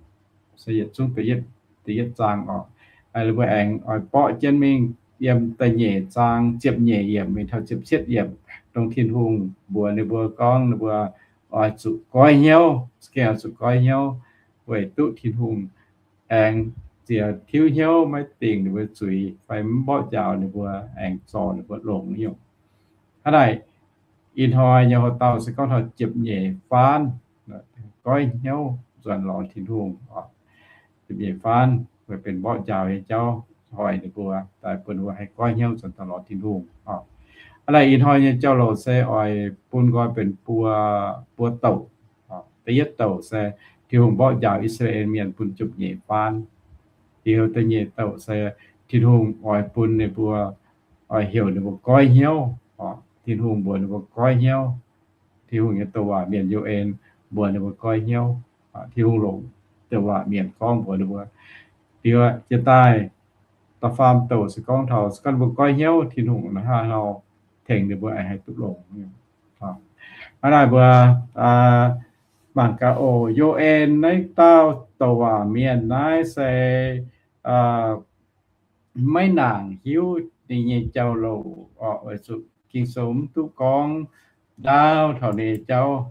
se yietc zungv da'yietv zaang oc. Mbuo aengx oix borqv jienv mingh yiem da'nyeic zaang ziepc nyeic yiemc mingh taux ziepc cietv yiemc, dongh Tin-Hungh mbuox ninh mbuo gorngv ninh mbuo oix zuqc goiv hnyouv, gengh oix zuqc goiv hnyouv weic duqv Tin-Hungh aengx ziex tiuv hnyouv maiv dingc ninh mbuo zuiz fai mv mborqv njaaux ninh mbuo, aengx zorc ninh mbuo longx nyungc. Hnangv naaic, ih hnoi nyei hoc-dauh se gorngv taux ziepc nyeic faanv goiv hnyouv nzuonx lorz Tin-Hungh. Ziepc nyeic faanv weic benx mborqv njaaux nyei jauv, hoic ninh mbuo daaih bun ninh mbuo haih goiv hnyouv nzuonx daaih lorz Tin-Hungh. Hnangv naaic, ih hnoi nyei jauv-louc se oix bun nqoi benx buo, buo douc. Da'yietv douc se Tin-Hungh mborqv njaaux I^saa^laa^en Mienh bun jupc nyeic faanv. Liuz da'nyeic douc se Tin-Hungh oix bun ninh mbuo, oix heuc ninh mbuo goiv hnyouv. Tin-Hungh mbuox ninh mbuo goiv hnyouv. Tin-Hungh nyei douc waac mienh Yo^en mbuox ninh mbuo goiv hnyouv. Tin-Hungh longc douc waac mienh gorngv mbuox ninh mbuo. Liuz jiex daaih da'faam douc se gorngv taux se gorngv ninh mbuo goiv hnyouv, Tin-Hungh hnangv haaix nor tengx ninh mbuo aengx haih duqv longx. Hnangv naaic mbuo mangc gaax oc. Yo^en naaiv dauh douc waac mienh naaiv se maiv nangc hiuv ninh nyei jauv-louc oc, weic zuqc Ging-Sou mv duqv gorngv ndaauv taux ninh nyei jauv.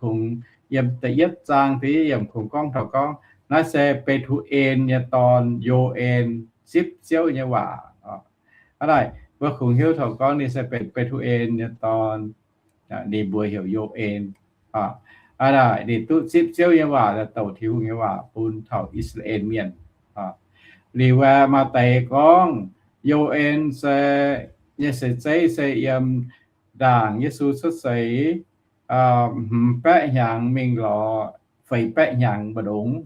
Kungx yiem da'yietv zaang da'yietv yiemc kungx gorngv taux gorngv naaiv se Mbetc^tu^en nyei dorn, Yo^en, zipv Ziouv nyei waac. Hnangv naaic mbuo kungx hiuv taux gorngv ninh se benx Mbetc^tu^en nyei dorn. Ninh mbuox heuc Yo^en. Hnangv naaic ninh duqv zipv Ziouv nyei waac, douc Tin-Hungh nyei waac bun taux I^saa^laa^en Mienh. Liuz aeqv, maaih deix gorngv Yo^en se, nyei seix zeiv se yiem ndaangc Yesu cuotv seix hmz baeqv hnyangx mingh lorz feix baeqv hnyangx mbu'ndongx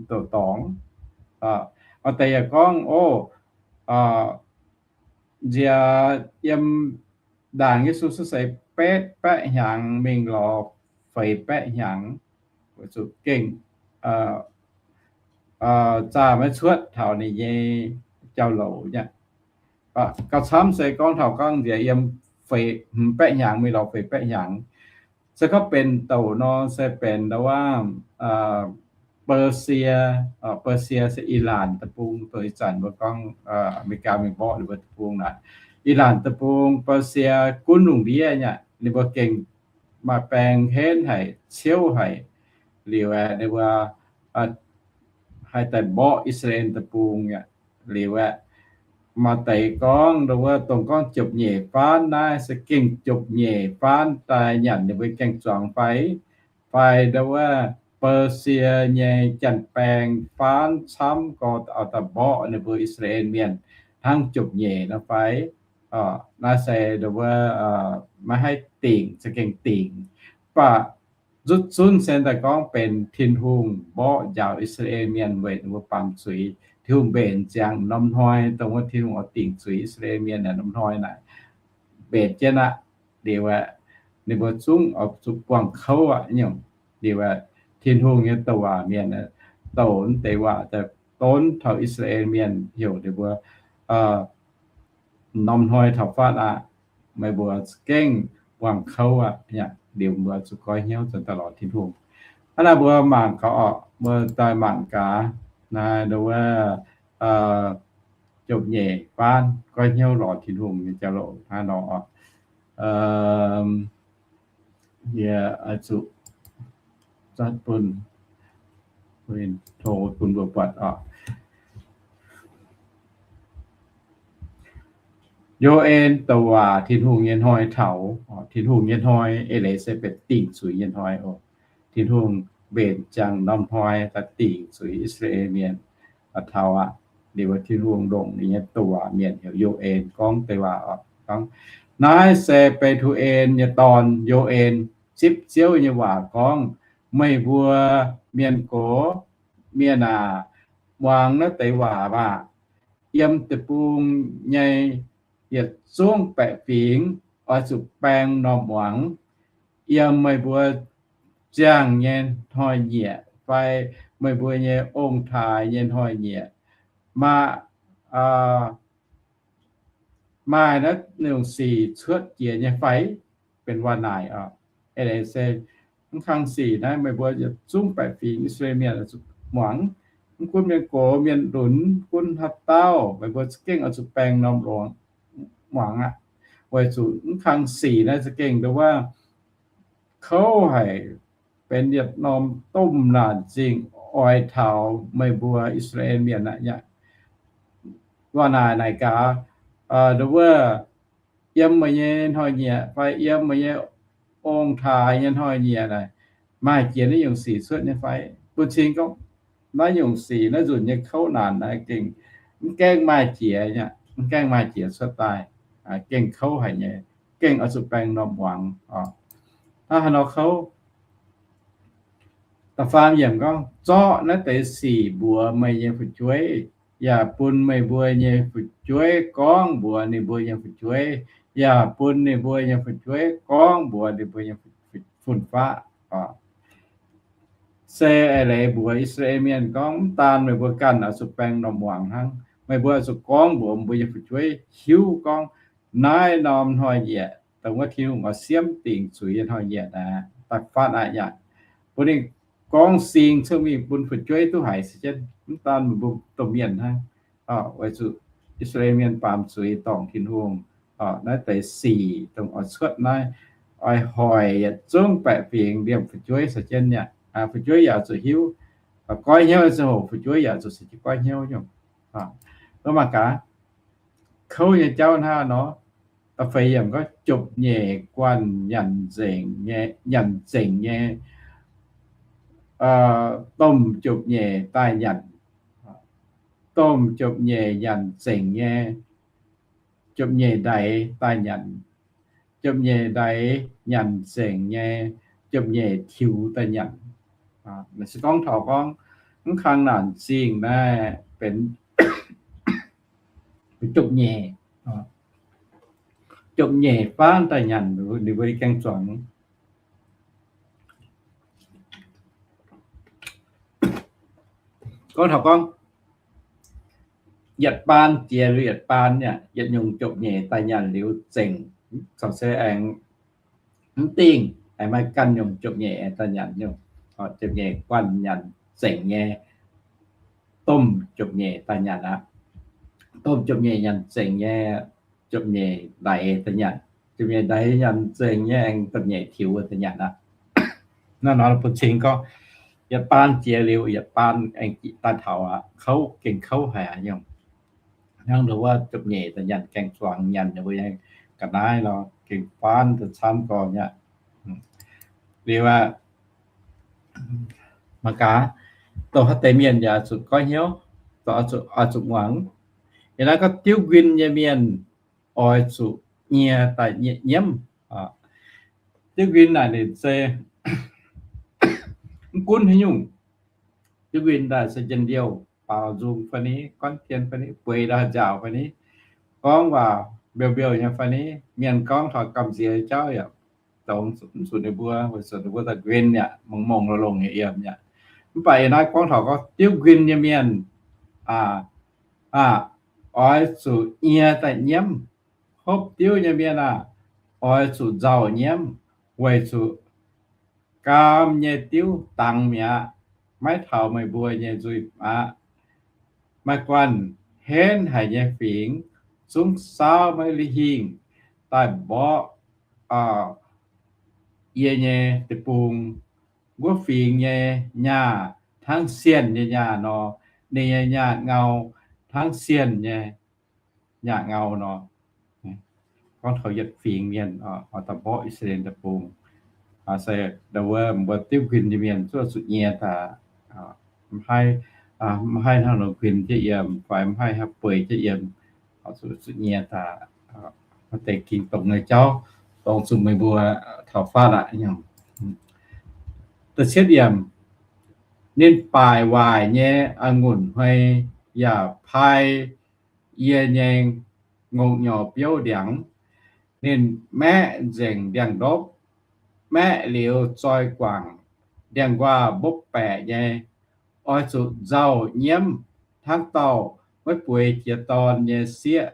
douc dorngx. Maaih deix yaac gorngv, o, nziex yiem ndaangc Yesu cuotv seix betv baeqv hnyangx mingh lorz feix baeqv hnyangx, weic zuqc gengh zaah maiv cuotv taux ninh nyei jauv-louc nyei. Gauh camv se gorngv taux gorngv nziex yiem feix, hmz baeqv hnyangx mingh lorz feix baeqv hnyangx. Se gorngv benx douc nor se benx ndau wuov Baasie, Baasie se Ilaanc deic-bung, dongh ih zanc mbuo gorngv Aa^me^li^gaa mingh mborqv ninh mbuo deic-bung naaic. Ilaanc deic-bung, Baasie gunv lungh ndiev nyei, ninh mbuo gengh maaih baeng henv haic, ciouv haic. Liuz aeqv, ninh mbuo haih daaih mborqv I^saa^laa^en deic-bung nyei. Liuz aeqv, maaih deix gorngv ndau wuov dongh gorngv jopc nyeic faanv naaiv se gengh jopc nyeic faanv daaih nyanc ninh mbuo gaeng-zuangx fai, fai ndau wuov Baasie nyei janx-baeng faanv camv gorx daaih mborqv ninh mbuo I^saa^laa^en Mienh hnangv jopc nyeic nor fai. Naaiv se ndau wuov maiv haih dingc, za'gengh dingc. Mv baac nzutv zunv se daaih gorngv benx Tin-Hungh mborqv njaaux I^saa^laa^en Mienh weic ninh mbuo baamz zuiz. Tin-Hungh mbenc ziangx norm hnoi, dongh wuov Tin-Hungh oix dingc zuiz I^saa^laa^en Mienh naaic, norm hnoi naaic mbenc jienv aqv. Liuz aeqv, ninh mbuo zungv oix zuqc buangh kouv aqv nyungc. Liuz aeqv, Tin-Hungh nyei douc waac mienh douc wuov deix waac daaih donv taux I^saa^laa^en Mienh, heuc ninh mbuo norm hnoi taux fatv aqv. Meih mbuo za'gengh buangh kouv aqv. Liuz mbuo zuqc goiv hnyouv zanc daaih lorz Tin-Hungh. Hnangv naaiv mbuo mangc gaax oc, mbuo daaih mangc gaax naaiv ndau wuov jopc nyeic faanv goiv hnyouv lorz Tin-Hungh nyei jauv-louc hnangv nor oc. Yie oix zuqc zatv bun, to bun mbuo buatc oc. Yo^en douc waac Tin-Hungh nyei hnoi taux, Tin-Hungh nyei hnoi eix leiz se benx dingc zuiz nyei hnoi oc. Tin-Hungh mbenc ziangx norm hnoi daaih dingc zuiz I^saa^laa^en Mienh taux aqv. Liuz Tin-Hungh longc ninh nyei douc waac mienh heuc Yo^en gorngv deix waac oc. Gorngv, naaiv se Mbetc^tu^en nyei dorn, Yo^en, zipv Ziouv nyei waac gorngv, meih mbuo mienh gox, mienh aac, muangx naaiv deix waac maah! Yiem deic-bung nyei yietc zungv baeqc fingx oix zuqc baeng m'normh muangx, yiem meih mbuo ziangh nyei hnoi-nyieqc fai meih mbuo nyei ong-taaix nyei hnoi-nyieqc. Maaih, maaih naaiv nyungc sic cuotv jiex nyei fai? Benx waac-naaic oc. Eix leiz se mv kang sic naaiv meih mbuo yietc zungv baeqc fingx I^saa^laa^en Mienh muangx, mv gunv mienh gox, mienh lunx, mv gunv haaix dauh, meih mbuo za'gengh oix zuqc baeng m'normh muangx aqv. Weic zuqc mv kang sic naaiv za'gengh nduov wuov kouv haic, benx yietc norm domh naanc zingh oix taux meih mbuo I^saa^laa^en Mienh aqv. Waac-naaic naaic gaax, nduov wuov, yiem meih nyei hnoi-nyieqc fai yiem meih nyei ong-taaix nyei hnoi-nyieqc naaic, maaih jiex naaiv nyungc sic cuotv nyei fai? Bun cing gorngv naaiv nyungc sic, naaiv nzunc nyei kouv naanc naaiv gengh mv gaengh maaih jiex, mv gaengh maaih jiex cuotv daaih, gengh kouv haic nyei, gengh oix zuqc baeng m'normh muangx oc. Hnangv haaix nor kouv? Da'faam yiemc gorngv, zorqv naaiv deix sic mbuox meih nyei fu'jueiv, yaac bun meih mbuo nyei fu'jueiv gorngv mbuox ninh mbuo nyei fu'jueiv, yaac bun ninh mbuo nyei fu'jueiv gorngv mbuox ninh mbuo nyei fun-faqv. Se eix leiz mbuox I^saa^laa^en Mienh gorngv, mv daan meih mbuo ganh oix zuqc baeng m'normh muangx hnangv, meih mbuo oix zuqc gorngv mbuox mbuo nyei fu'jueiv hiuv gorngv naaiv norm hnoi-nyieqc dongh wuov Tin-Hungh oix siemv dingc zuiz nyei hnoi-nyieqc naaic, da'faanh aqv yaac bun ninh gorngv sing cuotv mingh bun fu'jueiv duqv haiz se jienv, mv daan meih mbuo domh mienh hnangv. Weic zuqc I^saa^laa^en Mienh baamz zuiz dorngc Tin-Hungh, naaiv deix sic dongh oix cuotv naaiv, oix hoic yietc zungv baeqc fingx liemh fu'jueiv se jienv aqv. Fu'jueiv yaac zuqc hiuv, goiv hnyouv ziangh hoc fu'jueiv yaac zuqc se jienv goiv hnyouv nyungc. Mangc gaax, kouv nyei jauv hnangv nor, da'feix yiemc gorngv, jopv-nyeic guanh nyanc nzengc nyei, nyanc zengc nyei, domh jopv-nyeic daaih nyanc, domh jopv-nyeic nyanc zengc nyei, jopv-nyeic ndaix daaih nyanc, jopv-nyeic ndaix nyanc zengc nyei, jopv-nyeic tiux daaih nyanc. Se gorngv taux gorngv mv kang naanc zingh naaiv benx jopv-nyeic, jopv-nyeic faanv daaih nyanc ninh mbuo nyei gaeng-zuangx. Gorngv taux gorngv yietc baan jiex liuz yietc baan, yietc nyungc jopv-nyeic daaih nyanc liuz zengc, caux se aengx mv dingh, aengx maaih ganh nyungc jopv-nyeic daaih nyanc nyungc. Jopv-nyeic guanh nyanc zengc nyei, domh jopv-nyeic daaih nyanc aqv. Domh jopv-nyeic nyanc zengc nyei, jopv-nyeic ndaix daaih nyanc. Jopv-nyeic ndaix nyanc zengc nyei aengx domh nyeic tiux daaih nyanc aqv. Naaiv nor bun cing gorngv yietc baan jiex liuz yietc baan aengx daaih taux aqv. Kouv, gengh kouv haic aqv nyungc. Hnangv nduov wuov jopv-nyeic daaih nyanc gaeng-zuangx, nyanc ninh mbuo nyei ga'naaiv nor, gengh faanv daaih camv gorx aqv. Liuz aqv, mangc gaax, dongh haaix deix mienh yaac zuqc goiv hnyouv, oix zuqc muangx. Yiem naaiv gorngv diuv nquin nyei mienh oix zuqc nyie daaih nyiemv. Diuv nquin naaic ninh se mv gunv haaix nyungc, diuv nquin daaih se njien-youh, baaux nzung fai ni, guanv dien fai ni, bueix ndau nziaauc fai ni, gorngv waac mbiouh mbiouh nyei fai ni, mienh gorngv taux gamh nziex jauv yaac dongh mv zuqc ninh mbuo, weic zuqc ninh mbuo daaih nquin yaac mongh mongh longh longh nyei yiem yaac. Mv baac yiem naaiv gorngv taux gorngv diuv nquin nyei mienh aah, oix zuqc nyie daaih nyiemv. Hopv diuv nyei mienh aah, oix zuqc nzauh nyiemv, weic zuqc gaam nyei diuv dangx mi'aqv, maiv taux meih mbuo nyei nzuih aqv. Maaih guanh henv haic nyei fingx, zungv saauv maiv lih hingh, daaih mborqv yie nyei deic-bung. Wuov fingx nyei nyaah hnangv sienh nyei nyaah nor, ninh nyei nyaah ngau hnangv sienh nyei nyaah ngau nor. Gorngv taux yietc fingx mienh oix daaih mborqv I^saa^laa^en Deic-Bung, se mbuo, mbuo diuv nquin nyei mienh zuqc, zuqc nyie daaih, mv haih, mv haih hnangv nor nquin jienv yiem, fai mv haih hnangv bueix jienv yiem, zuqc, zuqc nyie daaih, deix ging dongz nyei jauv, dongh zuqc meih mbuo taux faanv aqv nyungc. Da'cietv yiemc, Ninh baaic waaic nyei a'ngunc hmei yaac pai yie nyei ngongh nyorx biouv ndiangx. Ninh maeqv nzengc ndiangx-ndopv, maeqv liuz zoi guangc, ndiangx-nquaah mbopv baeqc nyei. Oix zuqc nzauh nyiemv hnangv dauh maiv bueix jiez dorn nyei sieqv,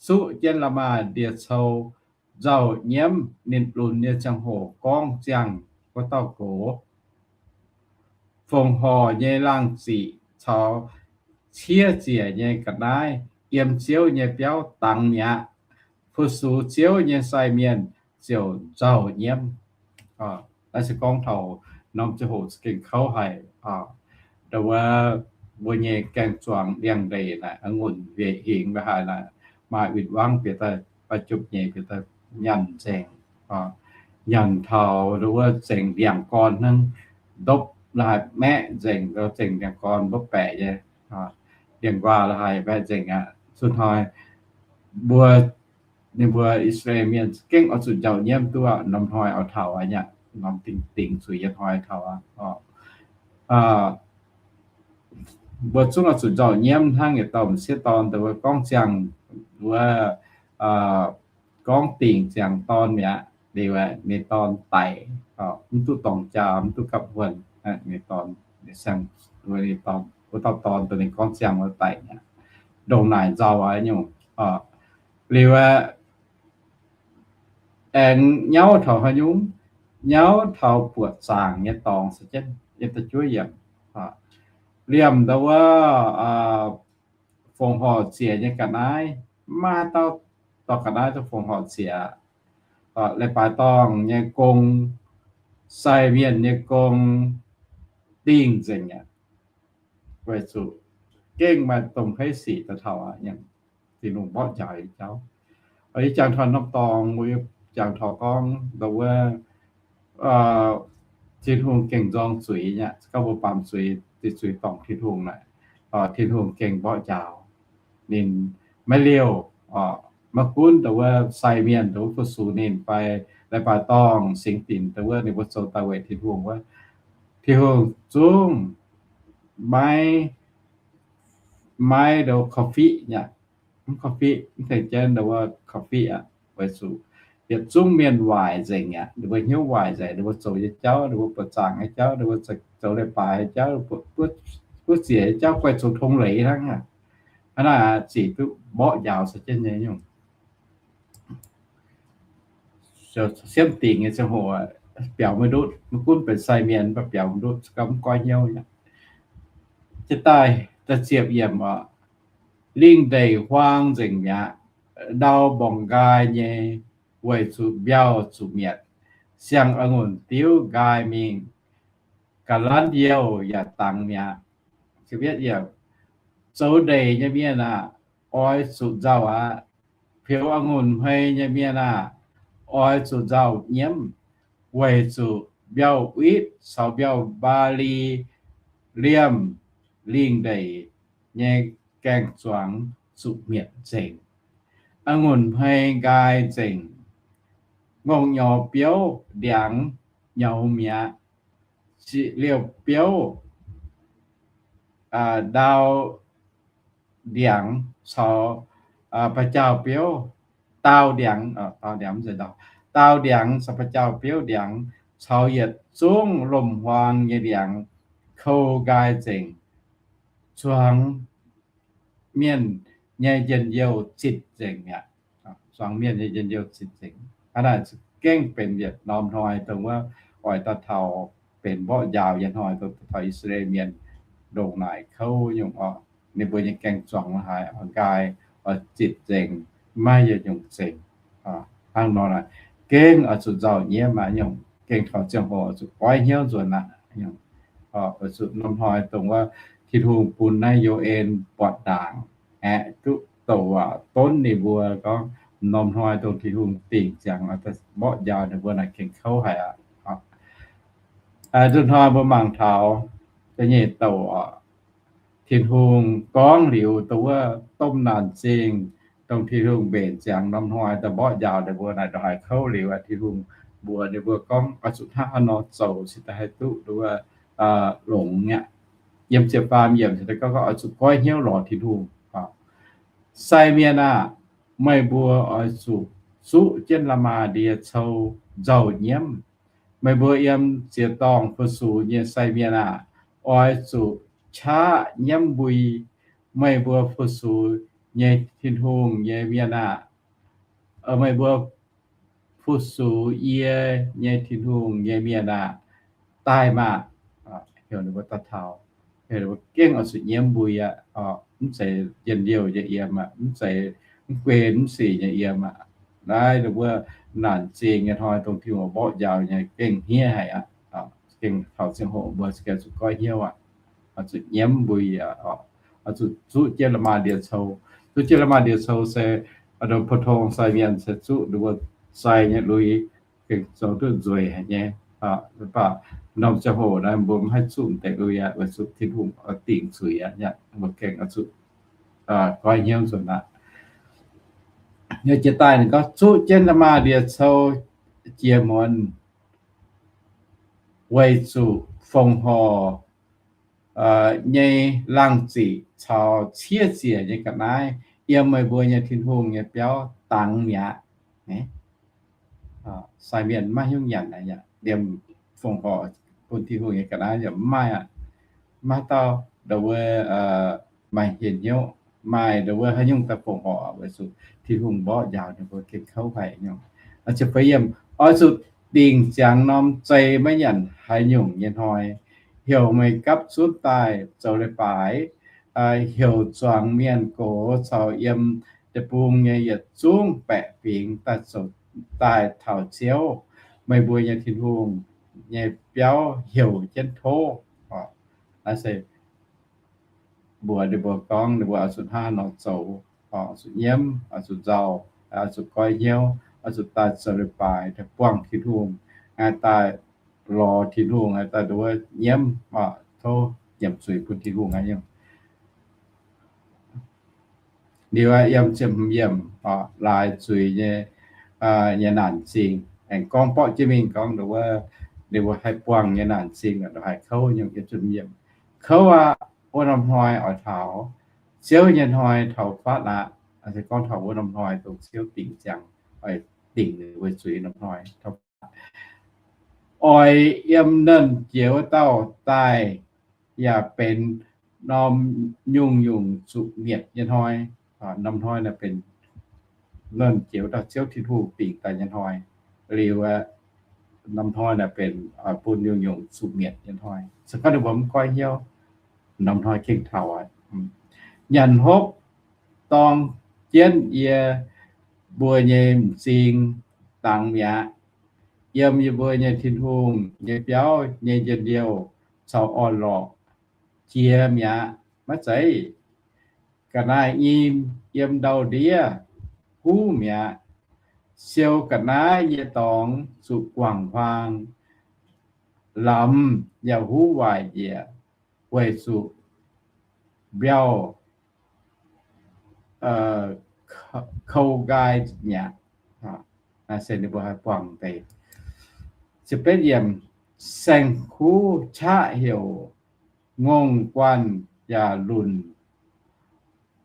suqv jienv la'maah ndie-cou, nzauh nyiemv ninh lunx nyei ziangh hoc gorngv ziangh wuov dauh gox. Fongc horc nyei laangh ziqc caux ciev ziec nyei ga'naaiv yiem Ziouv nyei biauv dangx mi'aqv. Fu-sux Ziouv nyei sai mienh ziouc nzauh nyiemv. Naaiv se gorngv taux norm ziangh hoc za'gengh kouv haic. Ndau wuov mbuo nyei gaeng-zuangx ndiangx-ndeic naaic, a'ngunc hingx haic naaic, maaih win-wangv bieqc daaih, maaih jomc nyeic bieqc daaih nyanc nzengc. Nyanc taux ndau wuov zengc ndiangx-gorn hnangv, ndopv la'haiz maeqv nzengc, zengc ndiangx-gorn mbopv baeqc nyei. Ndiangx-nquaah la'haiz maeqv nzengc aqv. Zunh hnoi mbuo, ninh mbuo I^saa^laa^en Mienh gengh oix zuqc nzauh nyiemv duqv, norm hnoi oix taux aqv, norm dingc dingc zuqc yietc hnoi taux aqv. Mbuo zungv oix zuqc nzauh nyiemv hnangv yietc dauh m'sieqv dorn daaih wuov gorngv ziangh wuov, gorngv dingc ziangx dorn mi'aqv. Liuz ninh dorn daic, mv duqv dorngc jaa, mv duqv gapv huon. Ninh dorn, wuov dauh dorn daaih ninh gorngv ziangh wuov daic mi'aqv. Ndongc naaic nzauh aqv nyungc. Liuz aengx nyauv taux haaix nyungc, nyauv taux buoqc zaangc nyei dorngx se jienv yiem da'juov yiemc. Liemh ndau wuov fongc horc ziec nyei ga'naaiv, maiv maaih dauh dorh ga'naaiv duqv fongc horc ziec. Leiz-baaix dorngh nyei gong, sai mienh nyei gong, dingh nzengc aqv. Weic zuqc gengh maaih domh hei sic daaih taux aqv, Tin-Hungh mborqv njaaux nyei jauv. Yie jangx taux norm dorngx, mbuo yie jangx taux gorngv ndau wuov Tin-Hungh gengh nzorng zuiz nyei aqv. Gorngv mbuo baamz zuiz, zuiz dorngc Tin-Hungh naaic, Tin-Hungh gengh mborqv njaaux. Ninh maiv liouh, maiv gunv ndau wuov sai mienh ndau wuov fu-sux ninh fai leiz-baaix dorngh singx dinc ndau wuov ninh mbuo zoux daaih weic Tin-Hungh wuov, Tin-Hungh zungv maiv, maiv ndau korv-fiqv nyei aqv. Mv korv-fiqv, mv tengx jienv ndau wuov korv-fiqv aqv. Weic zuqc yietc zungv mienh waaic nzengc aqv. Ninh mbuo hnyouv waaic nzengc, ninh mbuo zoux nyei jauv, ninh mbuo buoqc zaangc nyei jauv, ninh mbuo zoux leiz-baaix nyei jauv, buov ziec nyei jauv, guaih zoux tong leiz hnangv aqv. Hnangv naaic zic duqv mborqv njaaux se jienv nyei nyungc. Siemv dingc nyei ziangh hoc biaux maiv ndutv, maiv gunv benx sai mienh mv baac biaux maiv ndutv, gauh mv goiv hnyouv. Jiex daaih da'ziepc yiemc oc. Lingh ndeic huaang nzengc mi'aqv, ndau mborngc nqaai nyei, weic zuqc mbiauh zuqc mietc. Siang-a'ngunc diuv nqaai mingh, ga'lanv youh yaac dangx mi'aqv. Zoux ndeic nyei mienh aah, oix zuqc nzauh aqv. Peux a'ngunc hmei nyei mienh aah, oix zuqc nzauh nyiemv, weic zuqc mbiauh witv caux mbiauh mbaali liemh lingh ndeic nyei gaeng-zuangx zuqc mietc nzengc. A'ngunc hmei nqaai nzengc, ngongh nyorx biouv ndiangx nyouz mi'aqv. Liouh biouv, ndau ndiangx caux ba'jaauh biouv, dau ndiangx, dau ndiangx caux ba'jaauh biouv ndiangx, caux yietc zungv lomc-huaang nyei ndiangx, kou nqaai nzengc, zuangx mienh nyei njien-youh zitc nzengc mi'aqv. Zuangx mienh nyei njien-youh zitc nzengc. Hnangv naaic gengh benx yietc norm hnoi dongh wuov oix daaih taux benx mborqv njaaux nyei hnoi dongh taux I^saa^laa^en Mienh ndongc naaic kouv nyungc oc. Ninh mbuo nyei gaeng-zuangx haiz nqaai oix zitc nzengc, maiv yietc nyungc zengc. Hnangv nor naaic gengh oix zuqc nzauh nyiemv aqv nyungc, gengh taux ziangh hoc oix zuqc goiv hnyouv nzuonx aqv. Oix zuqc norm hnoi dongh wuov Tin-Hungh bun naaiv U N buatc ndaangc aeqv, duqv douc waac donv ninh mbuo gorngv norm hnoi dongh Tin-Hungh dingc ziangx mborqv njaaux ninh mbuo naaic gengh kouv haic aqv. Nzunc hnoi mbuo mangc taux da'nyeic douc oc. Tin-Hungh gorngv liuz dongh wuov domh naanc zingh, dongh Tin-Hungh mbenc ziangx norm hnoi daaih mborqv njaaux ninh mbuo naaic ndongc haaix kouv liuz, Tin-Hungh mbuox ninh mbuo gorngv oix zuqc hnangv haaix nor zoux cingx daaih haih duqv dongh wuov longx aqv. Yiem ziepc faam yiemc se gorngv oix zuqc goiv hnyouv lorz Tin-Hungh. Sai mienh aah! Meih mbuo oix zuqc zuqv jienv la'maah ndie-cou nzauh nyiemv. Meih mbuo yiem ziex dorngh fu-sux nyei sai mienh aah! Oix zuqc qaqv nyiemv mbui. Meih mbuo fu-sux nyei Tin-Hungh nyei mienh aah! Meih mbuo fu-sux yie nyei Tin-Hungh nyei mienh aah! Daaih maah! Heuc ninh mbuo daaih taux, heuc ninh mbuo gengh oix zuqc nyiemv mbui aqv. Mv zeiz njien-youh nyei yiem aqv, mv zeiz mv guei mv sic nyei yiem aqv. Naaiv ninh mbuo naanc zingh nyei hnoi dongh Tin-Hungh mborqv njaaux nyei gengh hniev haic aqv. Gengh taux ziangh hoc mbuo zuqc goiv hnyouv aqv, zuqc nyiemv mbui aqv, zuqc zuqv jienv la'maah ndie-cou. Zuqv jienv la'maah ndie-cou se ndongc pou-tong sai mienh se zuqv ninh mbuo sai nyei lui, gengh zoux duqv nzueic haic nyei. Mv baac norm ziangh hoc naaiv mbuo mv haih zuqv deix lui aqv, weic zuqc Tin-Hungh oix dingc zuiz aqv. Mbuo gengh oix zuqc goiv hnyouv nzunc aqv. Yiem jiex daaih ninh gorngv zuqv jienv la'maah ndie-cou jiex muonz, weic zuqc fongc horc nyei laangh ziqc caux ciev ziec nyei ga'naaiv yiem meih mbuo nyei Tin-Hungh nyei biauv dangx mi'aqv. Sai mienh maiv hiuv nyanc, liemh fongc horc bun Tin-Hungh nyei ga'naaiv yaac mv maaih aqv. Maiv dauh ndongc wuov maaih hienh hnyouv, maaih ndongc wuov haaix nyungc daaih fongc horc, weic zuqc Tin-Hungh mborqv njaaux ninh mbuo gengh kouv haic nyungc. Oix zuqc dingc ziangx norm zei maiv nyanc haaix nyungc nyei hnoi, heuc meih gapv zunv daaih zoux leiz-baaix, heuc zuangx mienh gox caux yiem deic-bung nyei yietc zungv baeqc fingx daaih zoux, daaih taux Ziouv, meih mbuo nyei Tin-Hungh, nyei biauv heuc jienv tov. Naaiv se mbuox ninh mbuo gorngv ninh mbuo oix zuqc hnangv nor zoux, oix zuqc nyiemv, oix zuqc nzauh, oix zuqc goiv hnyouv, oix zuqc daaih zoux leiz-baaix daaih buangh Tin-Hungh, daaih lorz Tin-Hungh, daaih nduov nyiemv, tov nyiemc zuiz bun Tin-Hungh aqv. Liuz yiem ziepc hmz yiemc, laaix zuiz nyei, nyei naanc zingh, aengx gorngv borqv jienv mingh gorngv nduov ninh mbuo haih buangh nyei naanc zingh, haih kouv nyei. Kouv aqv, wuov norm hnoi oix taux, Ziouv nyei hnoi taux fatv aqv. Se gorngv taux wuov norm hnoi dongh Ziouv dingc ziangx, oix dingc ninh mbuo zuiz norm hnoi taux fatv. Oix yiem Nernh Jiex Wuov Dauh daaih, yaac benx norm nyungc-nyungc zuqc-mietc nyei hnoi. Norm hnoi naaiv benx Nernh Jiex Wuov Dauh Ziouv Tin-Hungh dingc daaih nyei hnoi. Liuz, norm hnoi naaiv benx bun nyungc-nyungc zuqc-mietc nyei hnoi. Se gorngv ninh mbuo mv goiv hnyouv, norm hnoi gengh taux aqv. Nyanc hopv dorng jienv yie mbuo nyei m'zing dangx mi'aqv. Yiem yie mbuo nyei Tin-Hungh nyei biauv nyei njien-youh caux orn-lorqc jiex mi'aqv. Maiv zeiz ga'naaiv nyim yiem ndau-ndiev huv mi'aqv. Siou ga'naaiv nyei dorngx zuqc guangc huaang, lamz yaac huv waaic njiec, weic zuqc mbiauh kou nqaai mi'aqv. Naaiv se ninh mbuo haih buangh deix. Saeng-kuv qaqv heuc, ngongh guanh yaac lunc,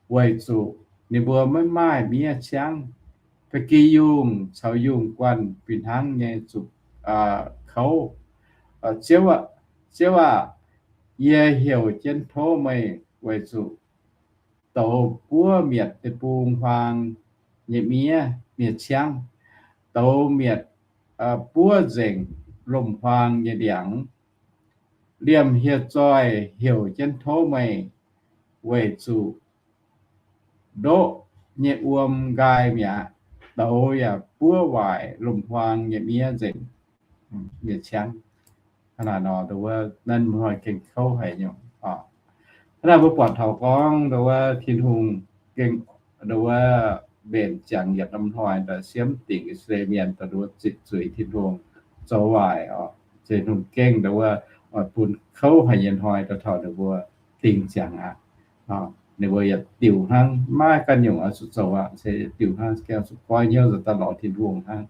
weic zuqc ninh mbuo maiv maaih miev ciangv. Ba'gi yungh caux yungh guanh fih hnangv nyei zuqc kouv. Ziouv aah! Yie heuc jienv tov meih weic zuqc douz buov mietc deic-bung-huaang nyei miev, miev ciangv, douz mietc buov nzengc lomc-huaang nyei ndiangx. Liemh hieh zoih heuc jienv tov meih weic zuqc ndoqv nyei wuom nqaai mi'aqv. Douz yaac buov waaic lomc-huaang nyei miev nzengc, miev ciangv. Hnangv naaiv nor, wuov norm hnoi gengh kouv haic nyungc. Hnangv naaiv mbuo buatc taux gorngv wuov Tin-Hungh gengh wuov mbenc ziangx yietc norm hnoi daaih siemv dingc I^saa^laa^en Mienh daaih nduov zitc zuiz Tin-Hungh, zoux waaic oc. Tin-Hungh gengh wuov oix bun kouv haic nyei hnoi daaih taux ninh mbuo dingh ziangx aqv. Ninh mbuo yietc diuc hnangv, maiv ganh nyungc oix zuqc zoux aqv, se yietc diuc hnangv, gengh zuqc goiv hnyouv nzuonx daaih lorz Tin-Hungh hnangv.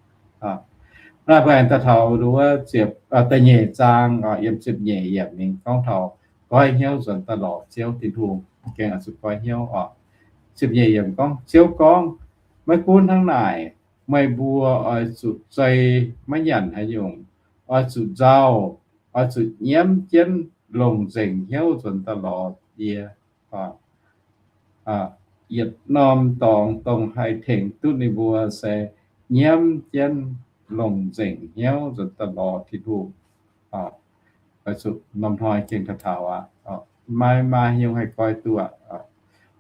Naaiv mbuo aengx daaih taux wuov ziepc, da'nyeic zaang, yiem ziepc nyeic yiemc mingh gorngv taux goiv hnyouv nzuonx daaih lorz Ziouv Tin-Hungh, gengh oix zuqc goiv hnyouv oc. Ziepc nyeic yiemc gorngv, Ziouv gorngv, Maiv gunv hnangv naaic, meih mbuo oix zuqc zei maiv nyanc haaix nyungc. Oix zuqc nzauh, oix zuqc nyiemv jienv longc nzengc hnyouv nzuonx daaih lorz yie. Yietc norm dorngx dongh haih tengx duqv ninh mbuo se nyiemv jienv longc nzengc hnyouv nzuonx daaih lorz Tin-Hungh. Oix zuqc norm hnoi gengh taux taux aqv. Maiv maaih haaix nyungc haih goiv duqv aqv.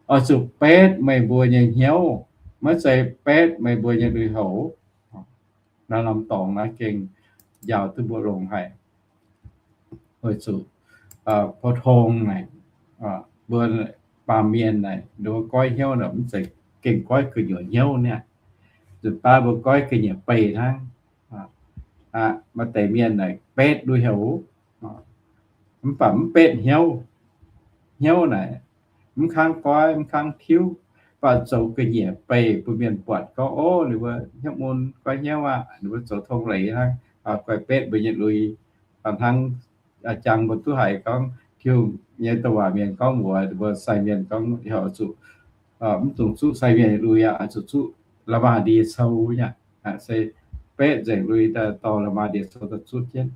Oix zuqc betv meih mbuo nyei hnyouv, maiv zeiz betv meih mbuo nyei lui-houx. Naaiv norm dorngx naaiv gengh njaaux duqv mbuo longx haic. Weic zuqc pou-tong naaic, mbuo baamh mienh naaic, mbuo goiv hnyouv naaic mv zeiz gengh goiv gu'nyuoz hnyouv niaa. Nzunc baav mbuo goiv ga'nyiec beih hnangv. Maaih deix mienh naaic betv lui-houx, mv baac mv betv hnyouv. Hnyouv naaic mv kangv goiv, mv kangv tiuv, mv baac zoux ga'nyiec beih bun mienh buatc gorngv, Ov, ninh mbuo hnyouv mun goiv hnyouv aqv. Ninh mbuo zoux tong leiz hnangv, guaih betv mbuo nyei lui. Hnangv jangx mbuo duqv haiz gorngv Tin-Hungh nyei douc waac mienh gorngv mbuox mbuo sai mienh gorngv, oix zuqc, mv dungx zuqv sai mienh lui aqv, oix zuqc zuqv la'maah ndie sou nyei. Se betv nzengc lui daaih dorh la'maah ndie sou daaih zuqv jienv.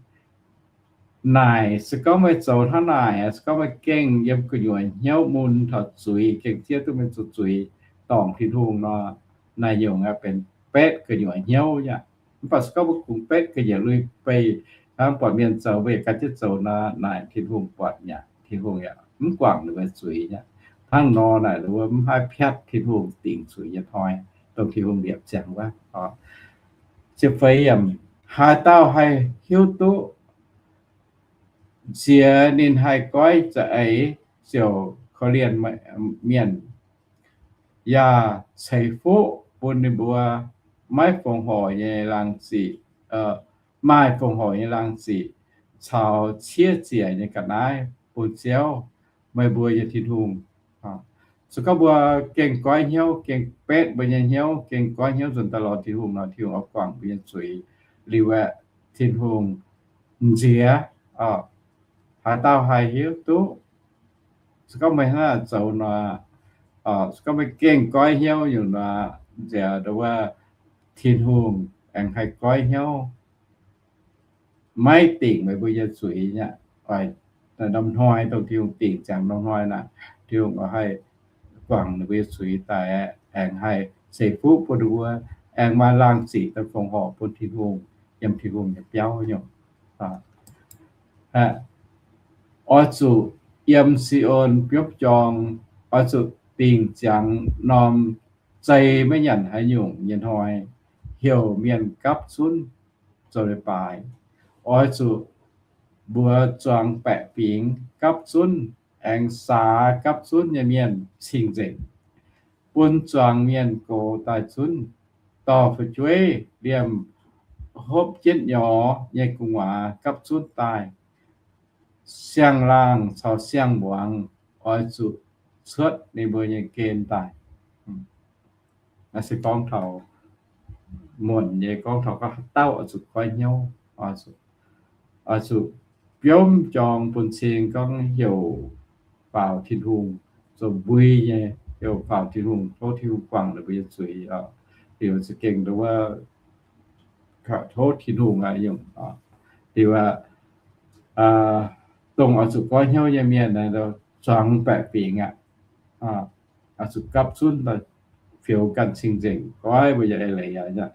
Naaic se gorngv meih zoux hnangv naaic, se gorngv meih gengh yiem gu'nyuoz hnyouv mun taux zuiz, gengh zieqv duqv meih zuqc zuiz dorngc Tin-Hungh nor, naaic nyungc aeqv, benx betv gu'nyuoz hnyouv aqv. Mv baac se gorngv mbuo kungx betv ga'nyiec lui beih hnangv buatc mienh zoux, mbuo yaac gan jienv zoux nor, naaic Tin-Hungh buatc mi'aqv. Tin-Hungh yaac mv guangc ninh mbuo zuiz aqv. Hnangv nor naaic, ninh mbuo mv haih piatv Tin-Hungh dingc zuiz nyei hnoi, dongh Tin-Hungh liepc ziangx wuov. Ziepc feix yiemc, haaix dauh haih hiuv duqv nziex ninh haih goiv za'eix ziouc korv-lienh mienh, yaac ceix fuqv bun ninh mbuo maiv fongc horc nyei laangz ziqc, maaih fongc horc nyei laangz ziqc caux ciev ziec nyei ga'naaiv bun Ziouv, meih mbuo nyei Tin-Hungh. Se gorngv mbuo gengh goiv hnyouv, gengh betv mbuo nyei hnyouv, gengh goiv hnyouv nzuonx daaih lorz Tin-Hungh nor, Tin-Hungh oix guangc mbuo nyei zuiz. Liuz aeqv, Tin-Hungh nziex, haaix dauh haih hiuv duqv? Se gorngv meih hnangv naaic zoux nor, se gorngv meih gengh goiv hnyouv nyungc nor, nziex ndongc wuov, Tin-Hungh aengx haih goiv hnyouv, maiv dingc meih mbuo nyei zuiz aqv. Norm hnoi dongh Tin-Hungh dingc ziangx norm hnoi naaic, Tin-Hungh oix haih guangc ninh mbuo nyei zuiz daaih, aengx haih ceix fuqv bun ninh mbuo, aengx maaih laangh ziqc daaih fongc horc bun Tin-Hungh, yiem Tin-Hungh nyei biauv nyungc. Oix zuqc yiem Si^on biopv jorng, oix zuqc dingc ziangx norm zei maiv nyanc haaix nyungc nyei hnoi, heuc mienh gapv zunv zoux leiz-baaix. Oix zuqc mbuox zuangx baeqc fingx gapv zunv, aengx saax gapv zunv nyei mienh cing-nzengc, bun zuangx mienh gox daaih zunv, dorh fu'jueiv liemh hopv jienv nyorx nyei gu'nguaaz gapv zunv daaih. Siang-laangh caux siang-mbuangz oix zuqc cuotv ninh mbuo nyei gen daaih. Naaiv se gorngv taux muonc nyei, gorngv taux gorngv haaix dauh oix zuqc goiv hnyouv, oix zuqc biomv jorng bun cing gorngv heuc faaux Tin-Hungh zoux mbui nyei, heuc faaux Tin-Hungh, tov Tin-Hungh guangc ninh mbuo nyei zuiz. Liuz za'gengh nduov tov Tin-Hungh aqv nyungc. Liuz aqv, dongh oix zuqc goiv hnyouv nyei mienh, zuangx baeqc fingx aqv, oix zuqc gapv zunv daaih fioux ganh cing-nzengc, goiv mbuo nyei eix leiz aqv.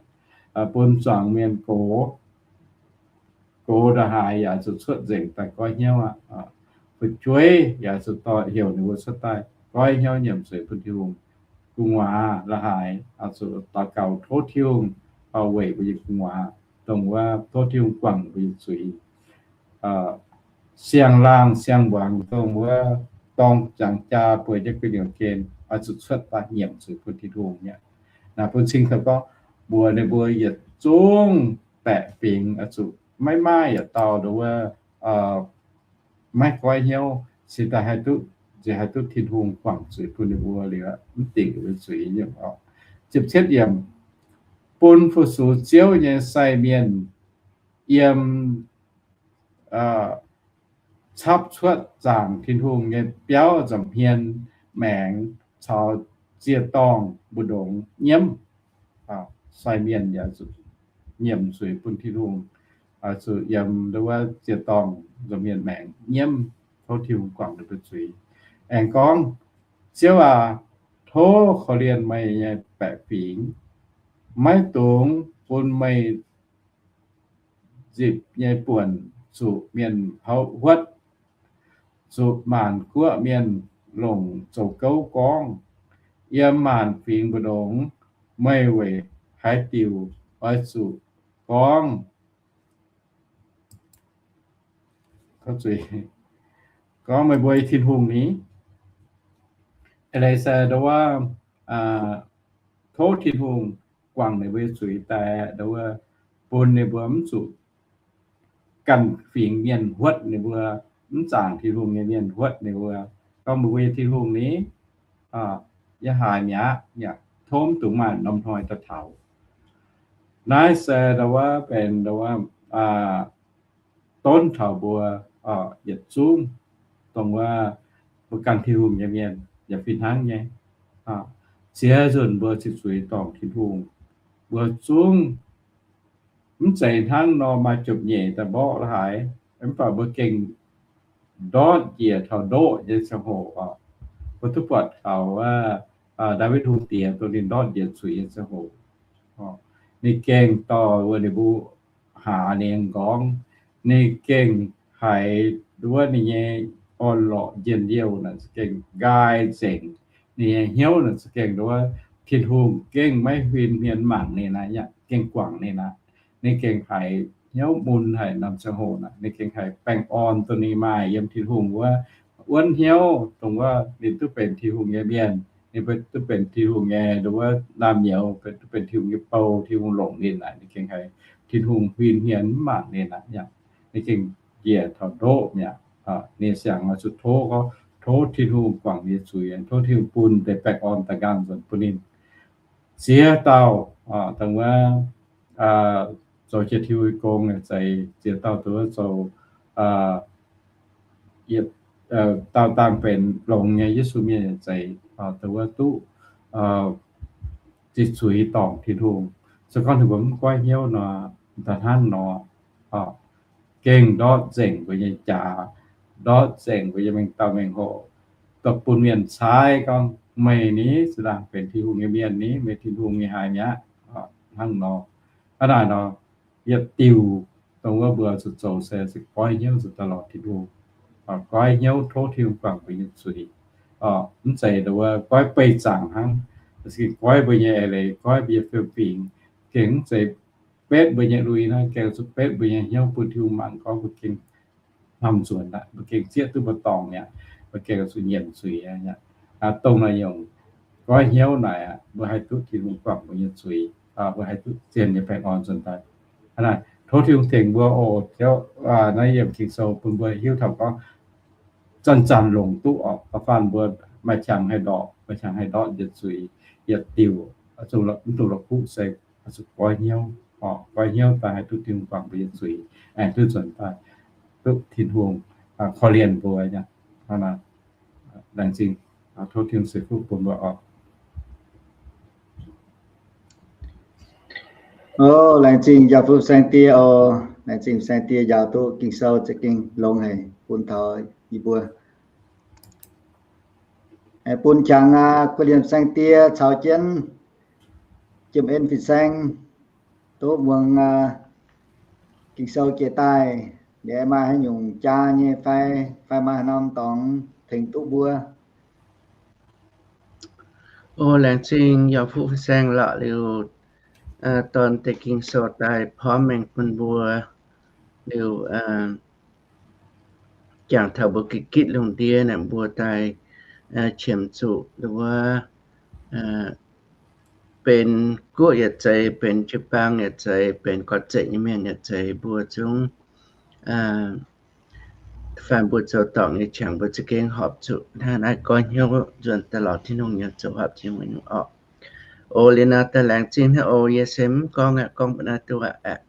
Bun zuangx mienh gox, gox nda'haaix yaac zuqc cuotv nzengc daaih goiv hnyouv aqv. Fu'jueiv yaac zuqc dorh heuc ninh mbuo cuotv daaih goiv hnyouv nyiemc zuiz bun Tin-Hungh. Gu'nguaaz la'haaix zuqc daux gaux tov Tin-Hungh weic mbuo nyei gu'nguaaz, dongh wuov tov Tin-Hungh guangc mbuo nyei zuiz. Siang-laangh siang-mbuangz dongh wuov dorng jangx jaa bueix jienv gu'nyuoz gen, oix zuqc cuotv daaih nyiemc zuiz bun Tin-Hungh nyei. Naaiv bun cing taux gorngv mbuox ninh mbuo yietc zungv baeqc fingx oix zuqc maiv maaih yietc dauh nduov wuov maiv goiv hnyouv, cingx daaih haih duqv, nziex haih duqv Tin-Hungh guangc zuiz bun ninh mbuo liuz, mv dingc ninh mbuo zuiz nyungc oc. Ziepc cietv yiemc, bun fu-sux Ziouv nyei sai mienh yiem capv cuotv zaangc Tin-Hungh nyei biauv nza'hmien maengx caux ziec-dorngh mbu'ndongx nyiemv. Sai mienh yaac zuqc nyiemc zuiz bun Tin-Hungh, zuqc yiem wuov ziec-dorngh nza'hmien maengx nyiemv, tov Tin-Hungh guangc ninh mbuo zuiz. Aengx gorngv, Ziouv aac, tov korv-lienh meih nyei baeqc fingx, maiv dungx bun meih nzipc nyei buonc zuqc mienh houv huotv, zuqc maanc guoqv mienh longc zoux gouv gorngv. Yiem maanc fingx mbu'ndongx meih weic haaix diuc oix zuqc gorngv, gorngv meih mbuo nyei Tin-Hungh ni? Eix leiz se ndau wuov, tov Tin-Hungh guangc ninh mbuo nyei zuiz daaih, ndau wuov, bun ninh mbuo mv zuqc ganh fingx mienh huotv ninh mbuo, mv zaangc Tin-Hungh nyei mienh huotv ninh mbuo. Gorngv meih mbuo nyei Tin-Hungh ni, yiem haaix mi'aqv, yaac tov mv dungx maaih norm hnoi daaih taux. Naaiv se ndau wuov benx ndau wuov donv taux mbuo yietc zungv, dongh wuov mbuo ganh Tin-Hungh nyei mienh yaac fih hnangv nyei. Ziex nzunc mbuo ziqc zuiz dorngc Tin-Hungh, mbuo zungv mv zeiz hnangv nor maaih jomc nyeic daaih mborqv la'haaix, mv baac mbuo gengh ndortv njiec taux ndoqv nyei ziangh hoc oc. Mbuo duqv buatc taux Ndaawitv Hungh Diex dongh ninh ndortv njiec zuiz nyei ziangh hoc, ninh gengh dorh wuov ninh mbuo hlaax ninh gorngv, ninh gengh haiz wuov ninh nyei orn-lorqc njien-youh naaic za'gengh nqaai nzengc. Ninh nyei hnyouv naaic za'gengh wuov Tin-Hungh gengh maiv huin hmien mangc ninh aqv, yaac gengh guangc ninh aqv. Ninh gengh haiz hnyouv mun haic norm ziangh hoc naaic, ninh gengh haiz baengh orn dongh ninh maaih yiem Tin-Hungh wuov wuonv hnyouv, dongh wuov ninh duqv benx Tin-Hungh nyei mienh, ninh duqv benx Tin-Hungh nyei wuov naamh nyouz, duqv benx Tin-Hungh nyei bou, Tin-Hungh longc ninh naaic, ninh gengh haiz Tin-Hungh huin hmien mv mangc ninh aqv, yaac ninh gengh njiec taux ndoqv mi'aqv. Ninh siangx oix zuqc tov, tov Tin-Hungh guangc ninh nyei zuiz, tov Tin-Hungh bun deix baengh orn daaih nqaang nzuonx bun ninh. Ziex dauh dongh wuov zoux jiex Tin-Hungh nyei gong yaac zeiz, ziex dauh dongh wuov zoux yietc dauh dangh benx longx nyei Yesu mienh yaac zeiz, dongh wuov duqv ziqc zuiz dorngc Tin-Hungh. Se gorngv ninh mbuo mv goiv hnyouv nor, da'hnangv nor, gengh ndortv nzengc mbuo nyei jaax, ndortv nzengc mbuo nyei mengh dauh mengh hoc, daaih bun mienh caaiv gorngv, meih ni zinh ndaangc benx Tin-Hungh nyei mienh ni, meih Tin-Hungh nyei haiz mi'aqv. Hnangv nor, hnangv naaic nor, yietc diuc dongh wuov mbuo zuqc zoux se, se goiv hnyouv nzuonx daaih lorz Tin-Hungh, goiv hnyouv tov Tin-Hungh guangc mbuo nyei zuiz. Mv zeiz dongh wuov goiv beih zaangc hnangv, se goiv mbuo nyei eix leiz, goiv mbuo nyei fiem-fingx, gengh mv zeiz betv mbuo nyei lui hnangv, gengh zuqc betv mbuo nyei hnyouv bun Tin-Hungh mangc gorngv mbuo gengh hnamv nzuonx aqv, mbuo gengh zieqv duqv mbu'ndongx mi'aqv, mbuo gengh zuqc nyiemc zuiz aqv. Dongh naaiv nyungc goiv hnyouv naaic aqv, mbuo haih duqv Tin-Hungh guangc mbuo nyei zuiz, mbuo haih duqv zien nyei baengh orn nzuonx daaih. Hnangv naaic, tov Tin-Hungh tengx mbuo oc. Ziouv, naaiv yiem Ging-Sou bun mbuo hiuv taux gorngv zanc-zanc longc duqv oc. Da'faanh mbuo maaih qangx haih ndortv, maaih qangx haih ndortv yietc zuiz, yietc diuc, mv dungx la'kuqv se zuqc goiv hnyouv, goiv hnyouv daaih haih duqv Tin-Hungh guangc mbuo nyei zuiz, aengx duqv nzuonx daaih duqv Tin-Hungh korv-lienh mbuo. Laengz zingh, tov Tin-Hungh ceix fuqv bun mbuo oc. O, laengz zingh Njaaux Fuqv Saeng Die oc. Laengz zingh Saeng Die njaaux duqv Ging-Sou za'gengh longx haic bun taux yie mbuo. Bun qangx Kuv Liemh Saeng Die caux jienv Jiem En Fin Saeng duqv muangx Ging-Sou jiex daaih, liuz maaih haaix nyungc jaa nyei fai, fai maaih haaix norm dorngx tengx duqv mbuo. O, laengz zingh Njaaux Fuqv Fin Saeng lorqc, liuz dorh deix Ging-Sou daaih porv mengh bun mbuo, liuz jangx taux mbuo gitv gitv lungh ndiev naaic mbuo daaih qiemx zuqc wuov benx guoqv yaac zeiz, benx jiu-baang yaac zeiz, benx gorx-zeqc nyei mienh yaac zeiz, mbuo zungv faanh mbuo zoux dorngc nyei qangx mbuo za'gengh horpc zuqc hnangv naaiv goiv hnyouv nzuonx daaih lorz Tin-Hungh nyei zoux horpc Tin-Hungh nyei ong-orqc. O, liuz naaiv daaih laengz zingh hnangv oc. Yie se mv gorngv aqv, gorngv mbuo naaiv duqv aqv.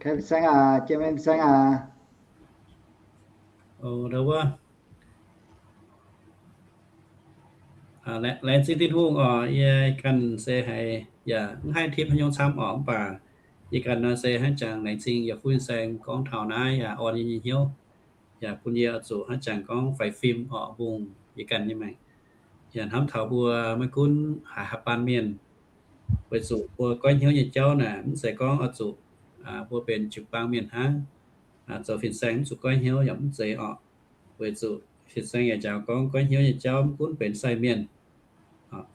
Fin-saeng aac, jiex mingh fin-saeng aac. Laengz zingh Tin-Hungh oc. Yie ganh se haiz yaac mv haih tipv haaix nyungc camv oc, mv baac yie ganh nor se hnangv jangx laengz zingh yietc fuqv fin-saeng gorngv taux naaiv yaac orn yie nyei hnyouv, yaac bun yie oix zuqc hnangv jangx gorngv faix fim oc, mbungh yie ganh nyei maengc. Yaac hnamv taux mbuo maiv gunv haaix baan mienh, weic zuqc mbuo goiv hnyouv nyei jauv naaic mv zeiz gorngv oix zuqc mbuo benx jiu-baang mienh hnangv, zoux fin-saeng mv zuqc goiv hnyouv yaac mv zeiz oc. Weic zuqc fin-saeng yaac njaaux gorngv goiv hnyouv nyei jauv mv gunv benx sai mienh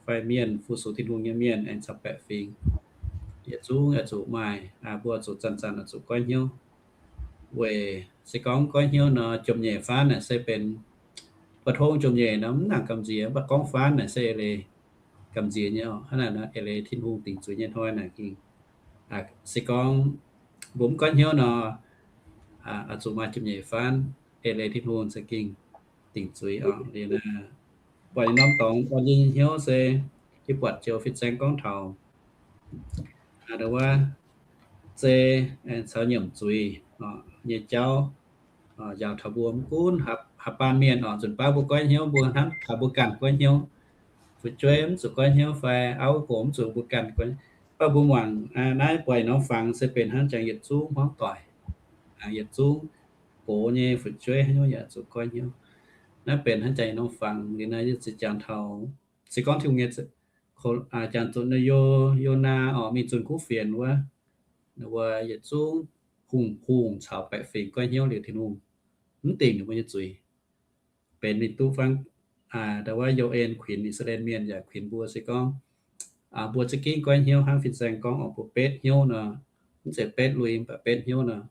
fai mienh fu-sux Tin-Hungh nyei mienh aengx caux baeqc fingx, yietc zungv oix zuqc maaih, mbuo zuqc zanc-zanc oix zuqc goiv hnyouv. Weic se gorngv goiv hnyouv nor, jomc nyeic faanv naaic se benx, mbuo tong jomc nyeic nor mv nangc gamh nziex, mv baac gorngv faanv naaic se eix leiz gamh nziex nyei oc. Hnangv naaic nor eix leiz Tin-Hungh dingc zuiz nyei hnoi naaic ging, se gorngv mbuo mv goiv hnyouv nor, oix zuqc maaih jomc nyeic faanv, eix leiz Tin-Hungh za'gengh dingc zuiz oc. Liuz naaiv, buatc norm dorngx orn yie nyei hnyouv se, yie buatc joux fin-saeng gorngv taux wuov zei caux nyiemc zuiz nyei jauv, njaaux taux mbuo mv gunv haaix baan mienh oc. Nzunc baav mbuo goiv hnyouv, mbuo hnamv taux mbuo ganh goiv hnyouv, fu'jueiv mv zuqc goiv hnyouv fai auv gorx mv zuqc mbuo ganh goiv. Mv baac mbuo muangx naaiv buatc norm fangx se benx hnangv jangx yietc zungv hmuangv doic, yietc zungv gox nyei fu'jueiv haaix nyungc yaac zuqc goiv hnyouv. Naaiv benx hnangv jangx norm fangx. Liuz naaiv yie ziouc jangx taux, se gorngv Tin-Hungh nyei, jangx zuqc Yo, Yonaa oc, mingh zunh kuv fienx wuov, wuov yietc zungv hungh hungh caux baeqc fingx goiv hnyouv liuz Tin-Hungh mv dingc ninh mbuo nyei zuiz. Benx mingh duqv fangx, wuov Yo^en kuinx I^saa^laa^en Mienh yaac kuinx mbuo se gorngv, mbuo za'gengh goiv hnyouv hnangv fin-saeng gorngv oc, mbuo betv hnyouv nor, mv zeiz betv lui, mv baac betv hnyouv nor,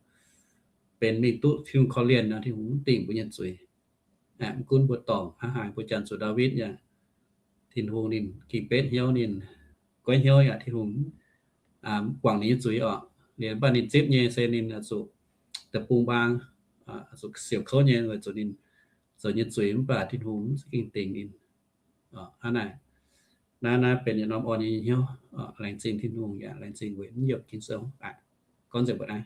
benx mingh duqv Tin-Hungh korv-lienh nor, Tin-Hungh mv dingc mbuo nyei zuiz. Mv gunv mbuo dorngc hnangv haaix, mbuo janx zuqc Ndaawitv yaac, Tin-Hungh ninh gengh betv hnyouv, ninh goiv hnyouv yaac Tin-Hungh mv guangc ninh nyei zuiz oc. Liuz mv baac ninh zipv nyei se ninh zuqc deic-bung mbaang, zuqc siouc kouv nyei, weic zuqc ninh zoux nyei zuiz mv baac Tin-Hungh mv gengh dingc ninh. Hnangv naaic, naaiv naaiv benx yietc norm orn nyei hnyouv. Laengz zingh Tin-Hungh yaac laengz zingh weic mv yiem Ging-Sou aqv. Gorngv nzengc mbuo naaiv.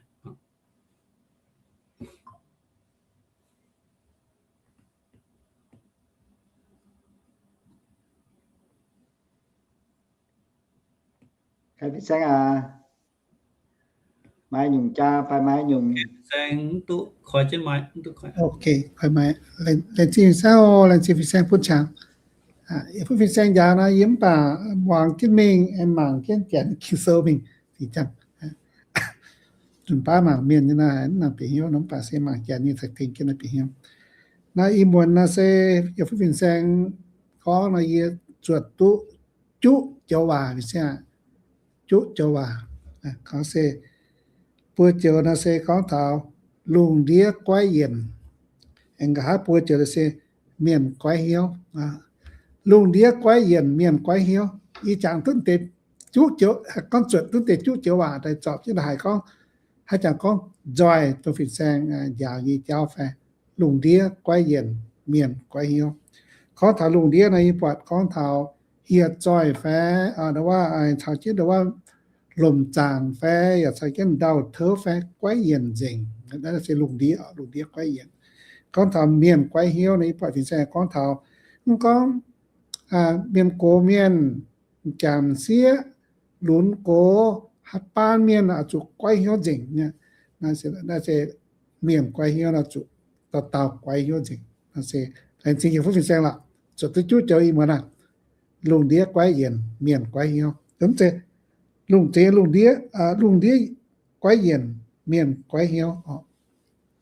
Fin-saeng aac, maaih nyungc jaa fai maaih nyungc? Fin-saeng mv duqv koi jienv maiv, mv duqv koi. Ok, koi maiv. Laengz zingh fin-saeng, laengz zingh fin-saeng bun qangx. Yie bun fin-saeng njaaux nor, yie mv baac muangx jienv mingh, mangc jienv janx Ging-Sou mingh fih jangx. Nzunc baav mangc mienh nyei naaiv, mv nangc bieqc hnyouv nor, mv baac se mangc janx nyei caux gengh jienv naaiv bieqc hnyouv. Naaiv ih muonz naaiv se yie bun fin-saeng gorngv nor, yie zuotc duqv juqv joux waac, fin-saeng aac, juqv joux waac. Gorngv se buo joux naaiv se gorngv taux lungh ndiev goiv yienc. Aengx nqa'haav buo joux se mienh goiv hnyouv. Lungh ndiev goiv yienc, mienh goiv hnyouv. Yie jangx duqv deix juqv joux, gorngv zuotc duqv deix juqv joux waac daaih zorpc jienv ndongc haaix gorngv, haaix jangx gorngv nzoih dongh fin-saeng njaaux nyei jauv fai lungh ndiev goiv yienc, mienh goiv hnyouv. Gorngv taux lungh ndiev nor, yie buatc gorngv taux hieh zoih fai, ndau wuov, caux jienv ndau wuov lomc zaangc fai yaac caux jienv ndau-touv fai goiv yienc nzengc. Naaiv se lungh ndiev, lungh ndiev goiv yienc. Gorngv taux mienh goiv hnyouv nor, yie buatc fin-saeng gorngv taux, mv gorngv mienh gox mienh, m'jangc m'sieqv, lunx gox, haaix baan mienh oix zuqc goiv hnyouv nzengc. Naaiv se mienh goiv hnyouv nor zuqc dauh dauh goiv hnyouv nzengc. Naaiv se laengz zingh yietc fuqv fin-saeng lorqc. Zuotc duqv juqv joux ih muonz naaiv, lungh ndiev goiv yienc, mienh goiv hnyouv. Mv zeiz lungh, zeiz lungh ndiev, lungh ndiev goiv yienc, mienh goiv hnyouv.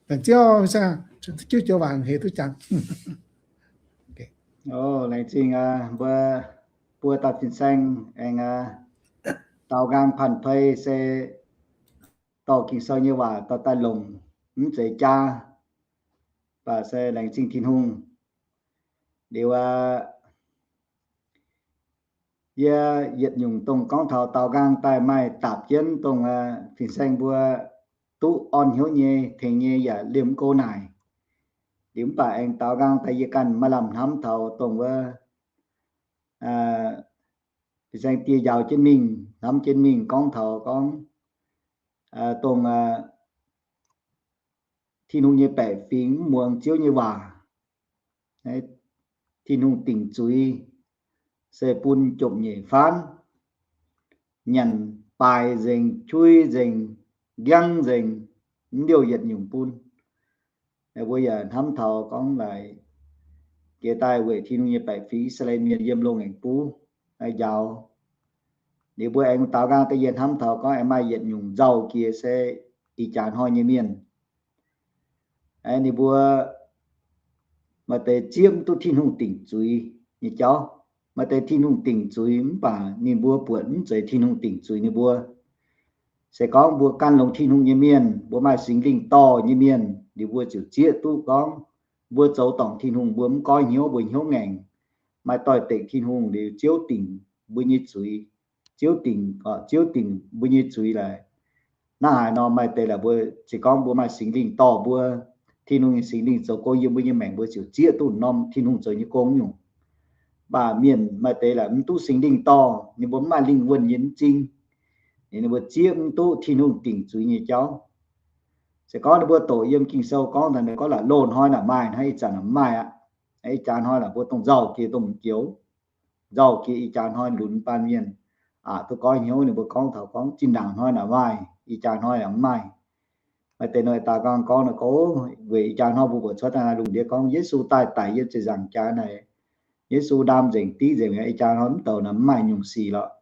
Laengz zingh fin-saeng, zuotc duqv juqv joux waac heix duqv jangx. Laengz zingh mbuo, buo dauh fin-saeng aengx daaux nqaang panh pei se dorh Ging-Sou nyei waac dorh daaih longc, mv zeiz jaa, mv baac se laengz zingh Tin-Hungh. Liuz aqv, yie yietc nyungc dongh gorngv taux daaux nqaang daaih maaih dapc jienv dongh fin-saeng mbuo duqv orn hnyouv nyei, tengx nyei yaac liemh go naaic. Liuz mv baac aengx daaux nqaang daaih yie ganh maaih lamh hnamv taux dongh wuov fin-saeng dieh njaaux jienv mingh, hnamv jienv mingh gorngv taux gorngv dongh Tin-Hungh nyei baeqc fingx mv muangx Ziouv nyei waac. Tin-Hungh dingc zuiz se bun jomc nyeic faanv, nyanc baaix nzengc, qui nzengc, nqaang nzengc, mv liouh yietc nyungc bun. Mbuo yaac hnamv taux gorngv laaix jiex daaih weic Tin-Hungh nyei baeqc fingx I^saa^laa^en Mienh yiem loz-ngaengc buv njaaux. Liuz mbuo aengx daaux nqaang da'yietv hnamv taux gorngv aengx maaih yietc nyungc nzauh jiex se ih jaax hnoi nyei mienh. Ninh mbuo maaih deix zieqv mv duqv Tin-Hungh dingc zuiz nyei jauv. Maaih deix Tin-Hungh dingc zuiz mv baac ninh mbuo buatc mv zeiz Tin-Hungh dingc zuiz ninh mbuo. Se gorngv mbuo gan longx Tin-Hungh nyei mienh, mbuo maaih Singx Lingh dorh nyei mienh, liuz mbuo ziouc zieqv duqv gorngv mbuo zoux dorngc Tin-Hungh mbuo mv goiv hnyouv, mbuo hnyouv ngaengc, maaih doix-dekc Tin-Hungh liuz Ziouv dingc mbuo nyei zuiz. Ziouv dingc, Ziouv dingc mbuo nyei zuiz laaix. Hnangv haaix nor maaih deix laaix mbuo se gorngv mbuo maaih Singx Lingh dorh mbuo, Tin-Hungh nyei Singx Lingh zoux gong yiem mbuo nyei maengc, mbuo ziouc zieqv duqv norm Tin-Hungh zoux nyei gong nyungc. Mv baac mienh maaih deix laaix mv duqv Singx Lingh dorh, ninh mbuo mv maaih lingh wuonh nyei m'zing, ninh mbuo zieqv mv duqv Tin-Hungh dingc zuiz nyei jauv. Se gorngv ninh mbuo doqc yiem Ging-Sou gorngv daaih, ninh gorngv laaix loz-hnoi naaic maaih hnangv, ih zanc naaic mv maaih aqv. Ih jaax hnoi naaic mbuo dongh nzauh jiex dongh joux, nzauh jiex ih jaax hnoi lunx baamh mienh aqc duqv goiv hnyouv. Ninh mbuo gorngv taux gorngv zinh ndaangc hnoi naaic maaih, ih jaax hnoi naaic mv maaih. Maaih deix nor daaih gorngv gorngv naaic gorngv, weic ih jaax hnoi mbuo buatc cuotv daaih lungh ndiev gorngv Yesu daaih daic yiem ziepc nzaangc jaax naaic, Yesu ndaam nzengc div nzengc, ih jaax hnoi mv douc naaic mv maaih nyungc sic lorqc.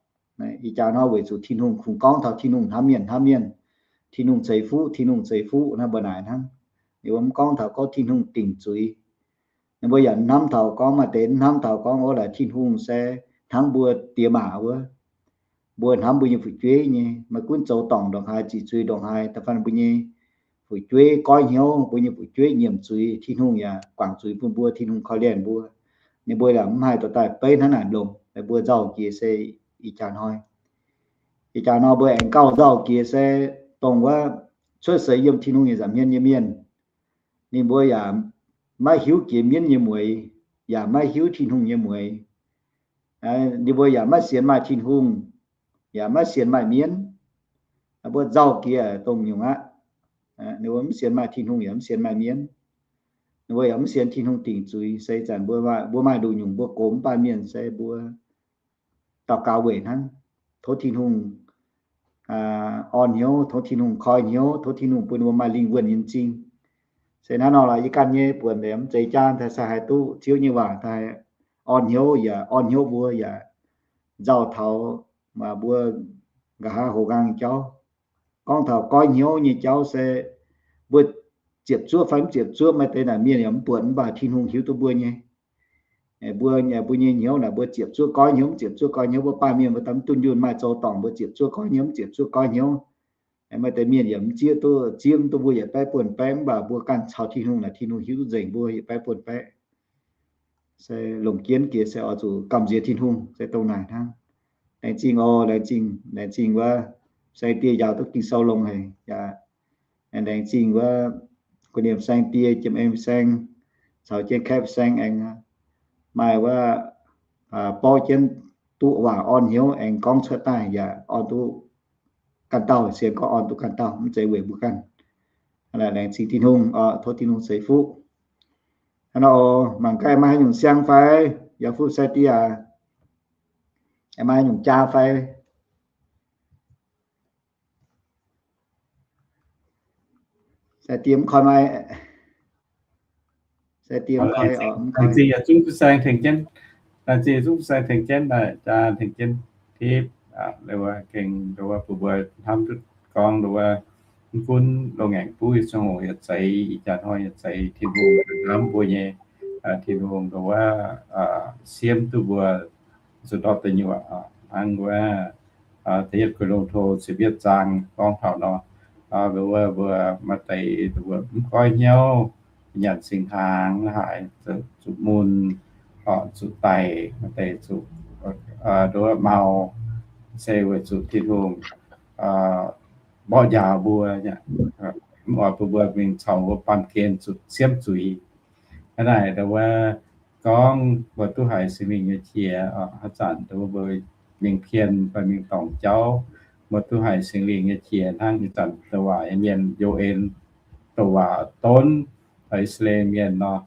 Ih jaax hnoi weic zuqc Tin-Hungh kungx gorngv taux Tin-Hungh hnamv mienh hnamv mienh, Tin-Hungh ceix fuqv, Tin-Hungh ceix fuqv hnangv mbuo naaic hnangv. Ninh mbuo mv gorngv taux gorngv Tin-Hungh dingc zuiz. Ninh mbuo yaac hnamv taux gorngv maaih deix hnamv taux gorngv wuov laaix Tin-Hungh se hnangv mbuo diex maac wuov, mbuo hnamv mbuo nyei fu'jueiv nyei, maiv gunv zoux dorngc ndongc haaix, ziqc zuiz ndongc haaix, da'faanh mbuo nyei fu'jueiv goiv hnyouv, mbuo nyei fu'jueiv nyiemc zuiz, Tin-Hungh yaac guangc zuiz bun mbuo, Tin-Hungh korv-lienh mbuo. Ninh mbuo yaac mv haih dorh daaih beiv hnangv naaic longc. Mbuo nzauh jiex se ih jaax hnoi. Ih jaax hnoi mbuo aengx gauh nzauh jiex se dongh wuov cuotv seix yiem Tin-Hungh nyei nza'hmien nyei mienh. Ninh mbuo yaac maiv hiuv jiex mienv nyei mueix, yaac maiv hiuv Tin-Hungh nyei mueix. Ninh mbuo yaac maiv sienx maaih Tin-Hungh, yaac maiv sienx maaih mienv. Mbuo nzauh jiex dongh nyungc aqv. Ninh mbuo mv sienx maaih Tin-Hungh yaac mv sienx maaih mienv. Ninh mbuo yaac mv sienx Tin-Hungh dingc zuiz. Se ih zanc mbuo maaih nduqc nyungc mbuo gox mv baamh mienh se mbuo daux gaux weic hnangv. Tov Tin-Hungh orn hnyouv, tov Tin-Hungh koi hnyouv, tov Tin-Hungh bun mbuo maaih lingh wuonh nyei m'zing. Se hnangv nor lorqc, yie ganh nyei buonc liemh mv zeiz jaa daaih sai haiz duqv Ziouv nyei waac daaih orn hnyouv, yaac orn hnyouv mbuo yaac nzauh taux mbuo nqa'haav hoz nqaang jauv. Gorngv taux goiv hnyouv nyei jauv se mbuo ziepc zuoqv fai mv ziepc zuoqv, maaih deix naaic mienh yaac mv buatc, mv baac Tin-Hungh hiuv duqv mbuo nyei. Mbuo, mbuo nyei hnyouv naaic, mbuo ziepc zuoqv goiv hnyouv, mv ziepc zuoqv goiv hnyouv, mbuo baamh mienh mbuo daaih mv dunh yunh maaih zoux dorngc, mbuo ziepc zuoqv goiv hnyouv, mv ziepc zuoqv goiv hnyouv. Maaih deix mienh yaac mv zieqv duqv, zieqv mv duqv mbuo yietc baeqv buonv baeqv, mv baac mbuo ganh caux Tin-Hungh naaic, Tin-Hungh hiuv duqv nzengc mbuo yietc baeqv buonv baeqv. Se longc jienv jiex se oix zuqc gamh nziex Tin-Hungh, se dongh naaic hnangv. Laengz zingh oc, laengz zingh, laengz zingh wuov saeng-die njaaux duqv Ging-Sou longx haic yaac laengz zingh wuov gu'nyuoz saeng-die, jiem-eng saeng, caux jienv kaeqv saeng aengx maaih wuov borqv jienv duqv waac orn hnyouv aengx gorngv cuotv daaih yaac orn duqv ganh dauh, sienx gorngv orn duqv ganh dauh, mv zeiz weic mbuo ganh. Laengz zingh Tin-Hungh, tov Tin-Hungh ceix fuqv. Hnangv nor oc, mangc gaax maaih haaix nyungc siang fai, yaac fuqv sai-die aac, maaih haaix nyungc jaa fai. Sai-die mv koi mai. Sai-die mv koi, mv koi. Laengz zingh yietc zungv saeng tengx jienv, laengz zingh yietc zungv saeng tengx jienv, jaa tengx jienv tipv, gengh nduov wuov bun mbuo hnamv duqv gorngv nduov wuov mv gunv loz-ngaengc buv yietc zungv hoc yietc zeix, ih jaax hnoi yietc zeix, Tin-Hungh hnamv mbuo nyei, Tin-Hungh nduov wuov siemv duqv mbuo zuqc ndortv deic nyuoqc. Hnangv wuov da'yietv Ko^lin^to ziepc yietv zaang gorngv taux nor, nduov wuov mbuo maaih deix nduov wuov mv goiv hnyouv, nyanc singx hnaangx haaix, zuqc mun, zuqc daic, maaih deix zuqc nduov wuov mau, se weic zuqc Tin-Hungh mborqv njaaux mbuo, mv oix bun mbuo mingh caux mbuo baamh gen zuqc siemv zuiz. Hnangv naaic nduov wuov gorngv mbuo duqv haiz Singx Lingh nyei qiex, haaix zanc nduov mbuo mingh pien fai mingh dorngc jauv, mbuo duqv haiz Singx Lingh nyei qiex hnangv ih zanc da'waac nyei mienh Yo^en, douc waac donv taux I^saa^laa^en Mienh nor,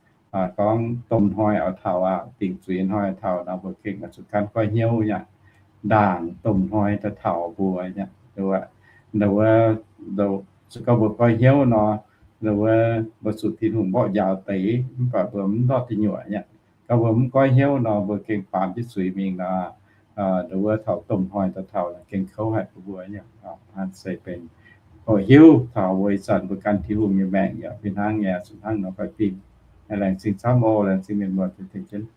gorngv domh hnoi oix taux aqv, dingc zuiz hnoi taux nor, mbuo gengh oix zuqc gaanv goiv hnyouv yaac ndaangc domh hnoi daaih taux mbuo yaac, wuov, se gorngv mbuo goiv hnyouv nor, wuov, mbuo zuqc Tin-Hungh mborqv njaaux deix, mv baac mbuo mv ndortv duqv nyuoqc yaac. Gorngv mbuo mv goiv hnyouv nor, mbuo gengh baamz jienv zuiz mingh nor, wuov, taux domh hnoi daaih taux gengh kouv haic bun mbuo yaac. Hnangv se benx hoqc hiuv taux mbuo ih zanc mbuo gan Tin-Hungh nyei maengc yaac fih hnangv nyei, zuqc hnangv nor goiv binh. Laengz zingh camv oc, laengz zingh mienh muoz tengx jienv.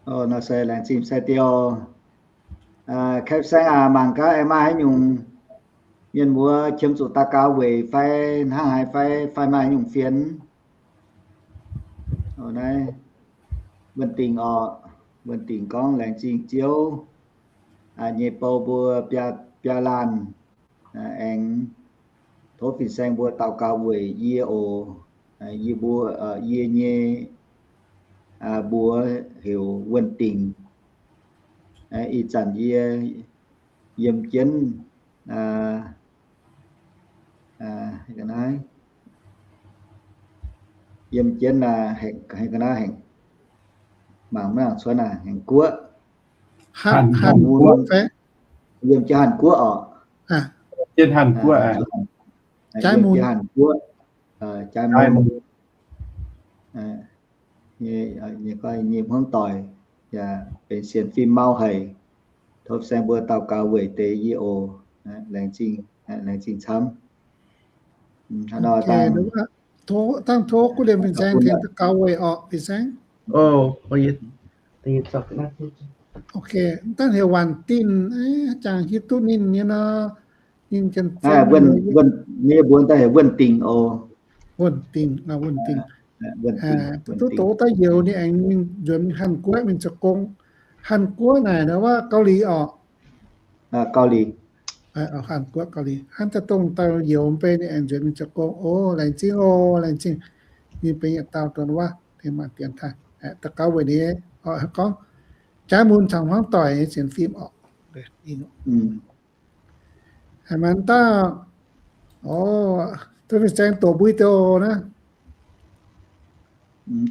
Nor se laengz zingh sai-dioh. Kaeqv saeng aac, mangc gaax aengx maaih haaix nyungc mienh muoz qiemx zuqc daux gaux weic fai hnangv haaix fai, fai maaih haaix nyungc fienx. Naaiv Wuonh Dingc oc, Wuonh Dingc gorngv, laengz zingh Ziouv nyei bou mbuo biaa laanh, aengx tov fin-saeng mbuo daux gaux weic yie oc. Yie mbuo, yie nyei mbuox heuc Wuonh Dingc. Ih zanc yie yiem jienv, yiem jienv, mangc mv nangc cuotv, Hanc Guoqv. Yiem jienv Hanc Guoqv oc. Jienv Hanc Guoqv, yiem jienv Hanc Guoqv, jaaix mun. Nyei hmuangv doic yaac benx sienx fim mau haic. Tov fin-saeng mbuo daux gaux weic deix yie oc. Laengz zingh, laengz zingh camv. Dangh tov gu liemh fin-saeng tengx daux gaux weic orqc, fin-saeng. Ok, dangh heuc Waanc Dinh, jangx hiuv duqv ninh nyei nor. Ninh janx-zien, mbuo daaih heuc Wuonh Dingc oc. Wuonh Dingc, Wuonh Dingc. Duqv doz daaih youz ninh aengx mingh nzuonx Hanc Guoqv mingh zoux gong. Hanc Guoqv naaic nor wuov Gau Lih orqc? Gau Lih. Hanc Guoqv, Gau Lih. Hnangv daaih dongh daaih youz mv bei ninh aengx nzuonx mingh zoux gong. O, laengz zingh oc, laengz zingh. Ninh benx yietc dauh donx wuov, tengx maanc dienx taaih daux gaux weic ninh. Gorngv jaaix mun caux hmuangv doic nyei sienx fim orqc. Haiz maanc dauh, o, tov fin-saeng doqc mbui doz naaiv.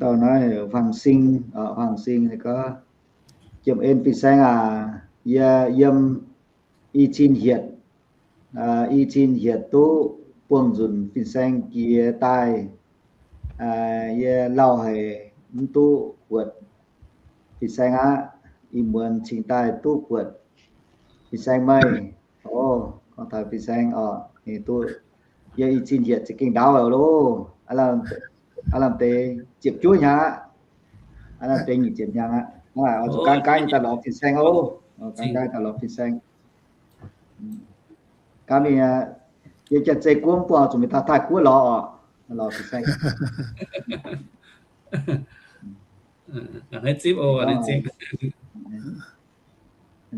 Dauh naaiv Huaang Sing, Huaang Sing gorngv, Jiem en fin-saeng aac, yie yiem i cin hietc, i cin hietc duqv buangh nzunc fin-saeng jiex daaih, yie lauh haic mv duqv buatc fin-saeng aqv. Ih muonz cingx daaih duqv buatc fin-saeng meih. O, gorngv taux fin-saeng oc, ninh duqv yiem i cin hietc za'gengh ndaauv loh. Aav lamh deix ziepc juov hnyangx aqv. Aav lamh deix nyic ziepc hnyangx aqv. Oix zuqc gaanv gaanv daaih lorz fin-saeng oc. Gaanv gaanv daaih lorz fin-saeng. Gaanv mingh, yie janx-zei guoqv mv buangh zuqc mingh taux Taiv-Guoqv lorz oc. Lorz fin-saeng.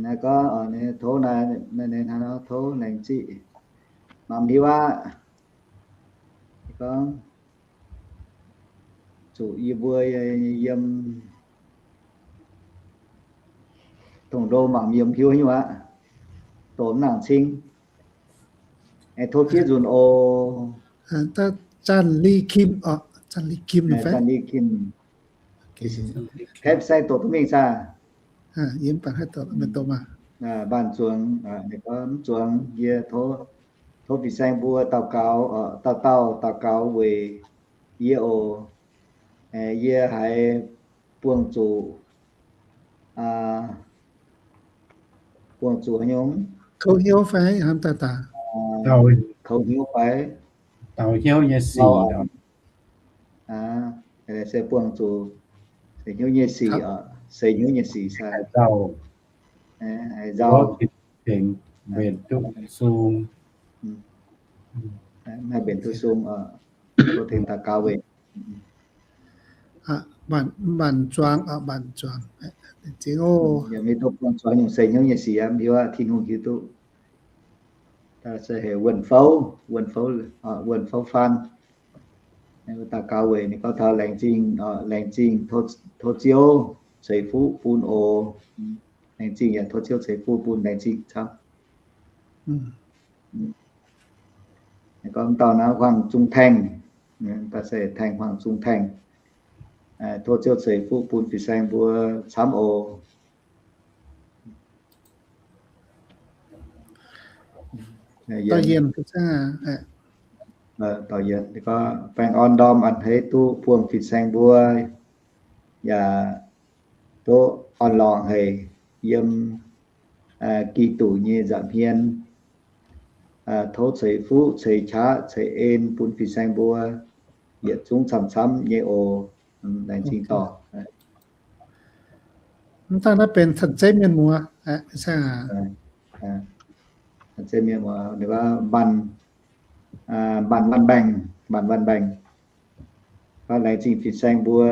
Naaiv gorngv tov naaiv, tov laengz zingh. Mangc hiuv aqv. Gorngv zuqc yie mbuo yiem dongh ndo mangc yiem hiuv nyei aqv. Doqc mv nangc cing. Aengx tov fiev nzunc oc. Zanc Li Kim oc, Zanc Li Kim. Zanc Li Kim. Kaeqv saeng doqc duqv mingh saah? Yie mv baac haih doqc, maiv doqc maah. Mbaanh zuangx, mv zuangx yie tov fin-saeng mbuo daux gaux, dauh dauh daux gaux weic yie oc. Yie haiz buangh zuqc, buangh zuqc nyungc kouv hnyouv fai hnamv daaih daaih, kouv hnyouv fai, daaux hnyouv nyei sic, se buangh zuqc seix hnyouv nyei sic, seix hnyouv nyei sic sai, haiz nzauh, mbenc duqv sung, haih mbenc duqv sung, tov tengx daux gaux weic. Mbaanh zuangx, mbaanh zuangx. Yaac maiv dungx buangh zuangx nyungc seix hnyouv nyei sic, hiuv Tin-Hungh hiuv duqv. Se heuc wuonh fouv, wuonh fouv, wuonh fouv faan. Daux gaux weic ninh gorngv taux laengz zingh, laengz zingh, tov Ziouv ceix fuqv bun oc. Laengz zingh yaac tov Ziouv ceix fuqv bun laengz zingh camv. Gorngv dauh naaiv Huaang Zung Taengh, baac se Taengh, Huaang Zung Taengh. Tov Ziouv ceix fuqv bun fin-saeng mbuo camv oc. Baengh orn ndorm a'hneiv duqv buangh fin-saeng mbuo, yaac duqv orn-lorqc haic yiem Giduc nyei nza'hmien. Tov ceix fuqv, ceix qaqv, ceix en bun fin-saeng mbuo yietc zungv camv-camv nyei oc. Laengz zingh dorh. Mv dangh naaiv benx cen-zeiv mienh muoz. Cen-zeiv mienh muoz, ninh gorngv Mbanh, Mbanh Văn Bành, Mbanh Văn Bành. Gorngv laengz zingh fin-saeng mbuo,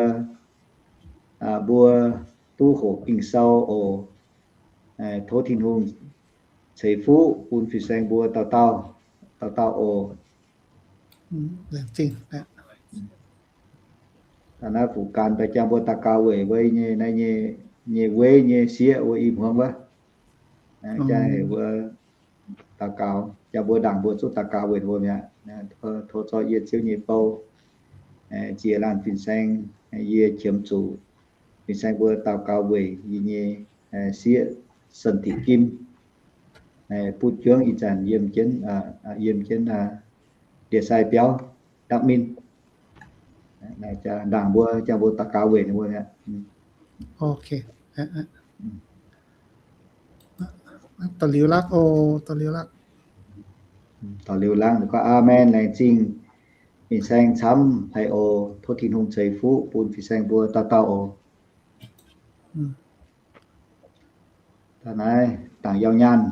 mbuo duqv hoqc Ging-Sou oc. Tov Tin-Hungh ceix fuqv bun fin-saeng mbuo dauh dauh, dauh dauh oc. Naaiv fuqv gan daaih jangx mbuo daux gaux weic weic nyei, naaiv nyei, nyei weic nyei sieqv wuov i hmuangx wuov. Jangx heuc mbuo daux gaux, jangx mbuo ndaangc mbuo zuqc daux gaux weic mbuo mi'aqv. Tov zorqv yie Ziouv nyei bou ziex laanh fin-saeng, yie qiemx zuqc fin-saeng mbuo daux gaux weic yie nyei sieqv Sen Diqc Kim, butv juangv ih zanc yiem jienv, yiem jienv ndie-sai biauv Đắk Minh. Ndaangc mbuo, jangx mbuo daux gaux weic ninh mbuo mi'aqv. Da'liuz lakv oc, da'liuz lakv. Da'liuz lakv, ninh gorngv, Aamen, laengz zingh fin-saeng camv haic oc. Tov Tin-Hungh ceix fuqv bun fin-saeng mbuo dauh dauh oc. Da'naaiv Dangc Yauh Nyaanh,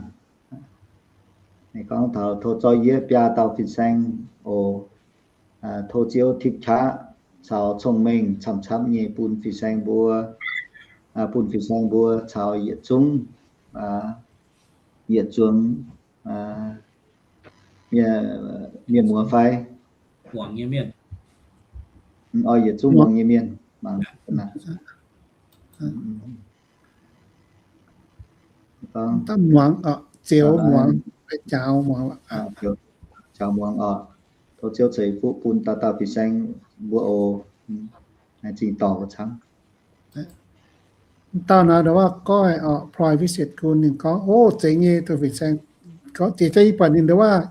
ninh gorngv taux tov zorqv yie biaa dauh fin-saeng oc. Tov Ziouv tipv qaqv caux cong-mengh camv-camv nyei bun fin-saeng mbuo, bun fin-saeng mbuo caux yietc zungv, yietc zuangx mienh muoz fai? Oix yietc zungv muangx nyei mienh. Daaih muangx, ziouc muangx, jaaux muangx. Jaaux muangx oc. Tov Ziouv ceix fuqv bun dauh dauh fin-saeng mbuo oc. Zingh dorh mbuo camv. Dauh naaiv ndau wuov goiv oc, Private Visit Kun, ninh gorngv, Ov, zeiz nyei, duqv fin-saeng. Gorngv jiex jauv yie buatc ninh ndau wuov,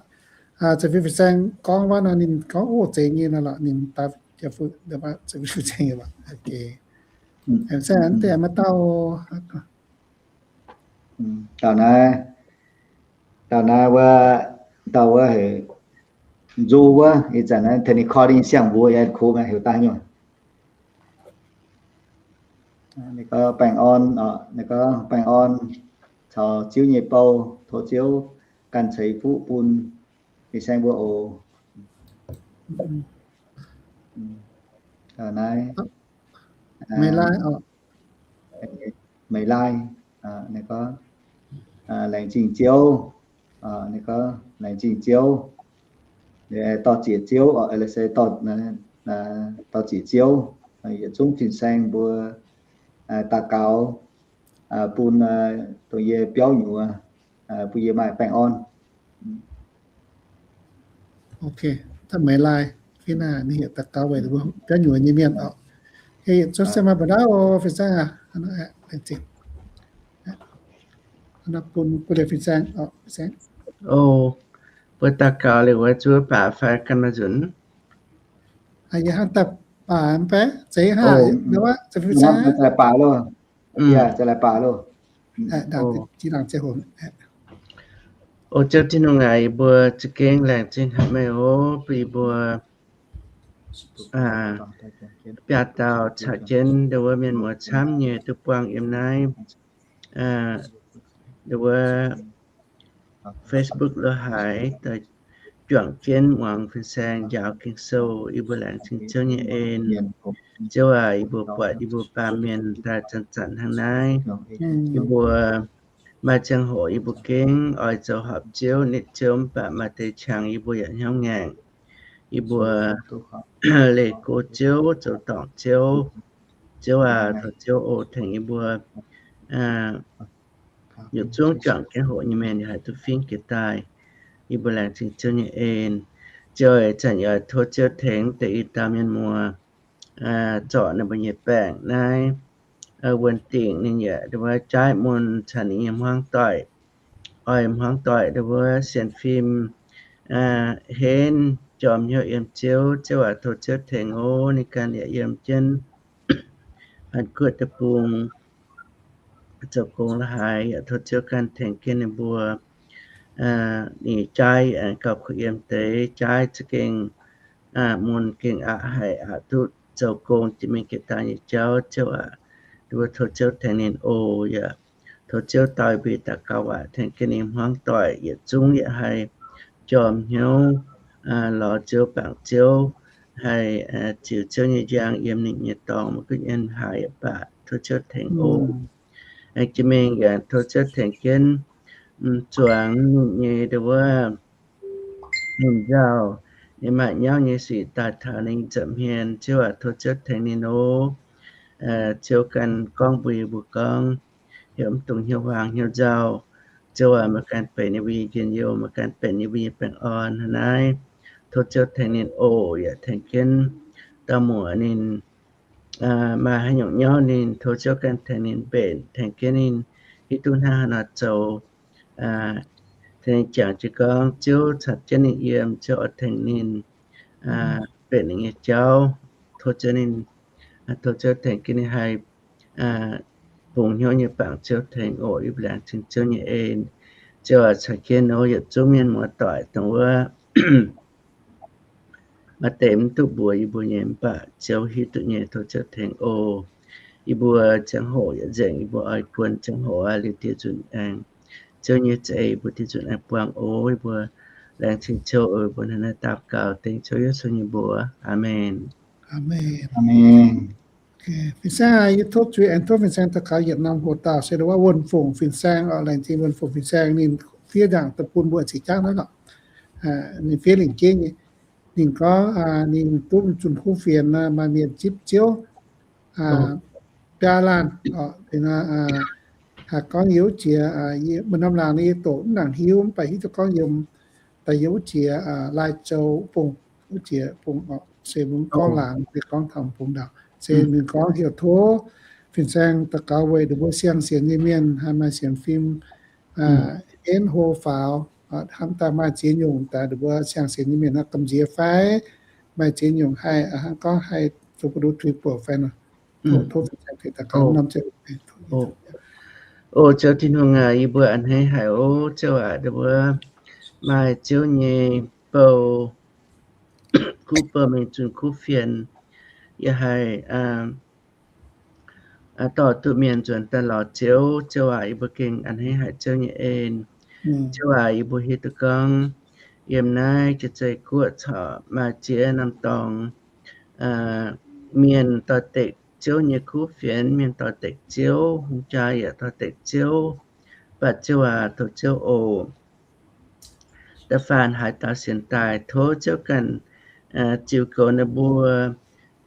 zeiz fin-saeng gorngv wuov nor, ninh gorngv, Ov, zeiz nyei nor lorqc, ninh daaih jiex fuqv ndau wuov zeiz fin-saeng nyei lorqc. Fin-saeng deix maaih dauh Dauh naaiv, dauh naaiv wuov, dauh wuov heuc Nzu wuov, ih zanc naaiv technical siang-mbuox yaac kuv maah, heuc daaih nyungc. Ninh gorngv baengh orn, ninh gorngv baengh orn caux Ziouv nyei bou, tov Ziouv ganh ceix fuqv bun fin-saeng mbuo oc. Dauh naaiv, Meih Lai oc. Meih Lai, ninh gorngv, laengz zingh Ziouv, ninh gorngv laengz zingh Ziouv, dorh zieqc Ziouv, se dorh zieqc Ziouv, yietc zungv fin-saeng mbuo daux gaux bun dongh yie biauv nyuoz, bun yie maaih baengh orn. Ok, da'meih Lai, fih naaiv ninh heuc daux gaux weic biauv nyuoz nyei mienh oc. Zuov se maaih mbu'ndongx oc, fin-saeng aac. Bun, bun liuz fin-saeng oc, fin-saeng. Mbuo daux gaux liuz wuov zuov baac fai ganh maaih nzunc? Yie hnangv daaih baac mv bei, zeiz hnangv, fin-saeng daaih baac loh. Yaac za'gengh baac loh. O Ziouv Tin-Hungh aac, yie mbuo za'gengh laengz zingh haic meih oc, bun yie mbuo biaa dauh caux jienv ndau wuov mienh muoz camv nyei duqv buangh yiem naaiv, ndau wuov Facebook lo haaix daaih juangc jienv muangx fin-saeng njaaux Ging-Sou. Yie mbuo laengz zingh Ziouv nyei en. Ziouv aac, yie mbuo buatc yie mbuo baamh mienh daaih zanc-zanc hnangv naaiv. Yie mbuo maaih ziangh hoc yie mbuo gengh oix zoux horpc Ziouv, nitv Ziouv, mv baac maaih deix qangx yie mbuo yaac hnyouv ngaengc. Yie mbuo leih go Ziouv, zoux dorngc Ziouv. Ziouv aac, tov Ziouv oc tengx yie mbuo Yietc zungv juangc jienv hoqc nyei mienh yaac haih duqv fingx jiex daaih. Yie mbuo laengz zingh Ziouv nyei en. Ziouv aac, zanc yaac tov Ziouv tengx deix i dauh mienh muoz zorc ninh mbuo nyei baengc naaiv wuon dingc ninh yaac ndongc wuov jaaiv mun caux ninh nyei hmuangv doic, oix hmuangv doic ndongc wuov sienx fim henv jorm hnyouv yiem Ziouv. Ziouv aac, tov Ziouv tengx ov, ninh ganh yaac yiem jienv Haaix Guoqv deic-bung zoux gong la'haaix yaac tov Ziouv ganh tengx jienv ninh mbuo. Ninh jaaiv gauh kuh yiem deix, jaaiv za'gengh mun gengh aqc haic, aqc duqv zoux gong jiex mingh jiex daaih nyei jauv. Ziouv aac, ndongc wuov tov Ziouv tengx ninh oc. Yaac tov Ziouv dau bun daux gaux waac tengx jienv ninh hmuangv doic yietc zungv yaac haih jorm hnyouv lorz Ziouv, bangc Ziouv, haih ziux Ziouv nyei njang yiem ninh nyei dorngx, maiv gunv yiem haaix yaac baac tov Ziouv tengx oc. Aengx jiex mingh yaac tov Ziouv tengx jienv zuangx ninh nyei ndongc wuov ninh nzauh, ninh maaih nyauv nyei sic daaih taux ninh nza'hmien. Ziouv aac, tov Ziouv tengx ninh oc. Ziouv ganh gorngv mbuox yie mbuo gorngv, heuc mv dungx hnyouv huaang hnyouv nzauh. Ziouv aac, meih ganh benx yie mbuo nyei njien-youh, meih ganh benx yie mbuo nyei baengh orn. Hnangv naaiv, tov Ziouv tengx ninh oc, yaac tengx jienv dauh muoc ninh maaih haaix nyungc nyauv ninh, tov Ziouv ganh tengx ninh mbenc, tengx jienv ninh hiuv duqv hnangv haaix nor zoux. Tengx ninh jangx jiez gorngv Ziouv caux jienv ninh yiem, Ziouv oix tengx ninh mbenc ninh nyei jauv. Tov Ziouv ninh, tov Ziouv tengx jienv ninh haih bungx hnyouv nyei bangc Ziouv tengx oc. Yie mbuo laengz zingh Ziouv nyei en. Ziouv aac, caux jienv nor yietc zungv mienh muoz-doic dongh wuov maaih deix mv duqv mbuox yie mbuo nyei, mv baac Ziouv hiuv duqv nyei, tov Ziouv tengx oc. Yie mbuo ziangh hoc yaac nzengc, yie mbuo oix guon ziangh hoc aqv, liuz diex nzunc aengx Ziouv nyei za'eix yie mbuo diex nzunc aengx buangh oc. Yie mbuo laengz zingh Ziouv oc. Yie mbuo hnangv naaiv daux gaux dengv Ziouv Yesu nyei mbuox. Aamen. Fin-saeng, yie tov zuiz aengx tov Fin-saeng daux gaux yietc norm hoc dauh se wuov Wuonh Fongc Fin-saeng oc. Laengz zingh Wuonh Fongc Fin-saeng, ninh fiev nzaangc daaih bun mbuo ziqc jangv naaiv lorqc. Ninh fiev lingc jeiv nyei. Ninh gorngv ninh duqv zunh kuv fienx, maaih mienh zipv Ziouv biaa laanh oc. Haaix gorngv yie wuov jiex, mbuo norm laangz ninh yie doqc mv nangc hiuv, mv baac hiuv duqv gorngv yiem daaih yie wuov jiex Lai Châu wuov bung, wuov jiex bung oc. Se mbuo gorngv laangz, se gorngv taux bung ndau. Se ninh gorngv heuc tov fin-saeng daux gaux weic ninh mbuo siang-sienx nyei mienh haih maaih sienx fim, env hlo faaux, hnamv daaih maaih ziex nyungc daaih ninh mbuo siang-sienx nyei mienh haih gamh nziex fai maaih ziex nyungc haih hnangv gorngv haih zoux ga'ndiev tuix bouc fai nor. Tov, tov fin-saeng daux gaux norm ziangh. O Ziouv Tin-Hungh aac, yie mbuo a'hneiv haic oc Ziouv aac, ninh mbuo maaih Ziouv nyei bou, kuv bou mingh zunh kuv fienx, yaac haih dorh duqv mienh nzuonx daaih lorz Ziouv. Ziouv aac, yie mbuo gengh a'hneiv haic Ziouv nyei en. Ziouv aac, yie mbuo hiuv duqv gorngv yiem naaiv jiex zei guoqv corc maaih ziex norm dorngx mienh doix-dekc Ziouv nyei kuv fienx, mienh doix-dekc Ziouv, hungh jaa yaac doix-dekc Ziouv, mv baac Ziouv aac, tov Ziouv oc, da'faanh haaix dauh sienx daaih, tov Ziouv ganh ziux goux ninh mbuo,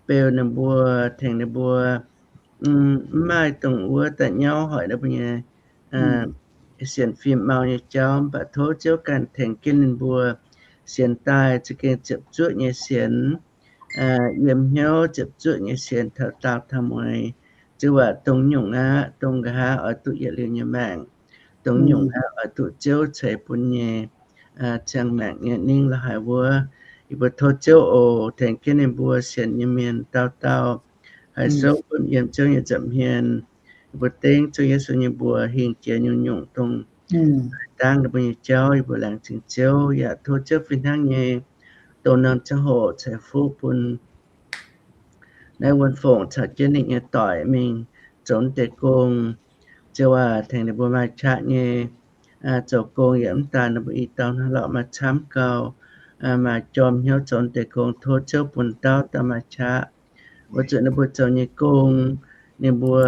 beu ninh mbuo, tengx ninh mbuo, mv maaih dongh wuov da'nyauv hoic ninh mbuo nyei sienx fim mau nyei jauv, mv baac tov Ziouv ganh tengx jienv ninh mbuo sienx daaih za'gengh ziepc zuoqv nyei sienx, yiem hnyouv ziepc zuoqv nyei sienx taux daauh taux mueiz. Ziouv aac, dongh nyungc aqv, dongh nqa'haav oix duqv yietc liuz nyei maengc, dongh nyungc aqv oix duqv Ziouv ceix bun nyei ziangh maengc nyei ningv la'haaix wuov. Yie mbuo tov Ziouv oc, tengx jienv ninh mbuo sienx nyei mienh dauh dauh haih souv bun yiem Ziouv nyei nza'hmien. Yie mbuo dengv Ziouv Yesu nyei mbuox hingh jiex nyungc-nyungc dongh dangv ninh mbuo nyei jauv. Yie mbuo laengz zingh Ziouv, yaac tov Ziouv fih hnangv nyei dongh norm ziangh hoc ceix fuqv bun naaiv Wuonh Fongc caux jienv ninh nyei doic mingh zoux deix gong. Ziouv aac, tengx ninh mbuo maaih qaqv nyei zoux gong, yaac mv daaih ninh mbuo i dauh hnangv lorqc maaih camv gau, maaih jorm hnyouv zoux deix gong. Tov Ziouv bun dauh dauh maaih qaqv, weic zuqc ninh mbuo zoux nyei gong, ninh mbuo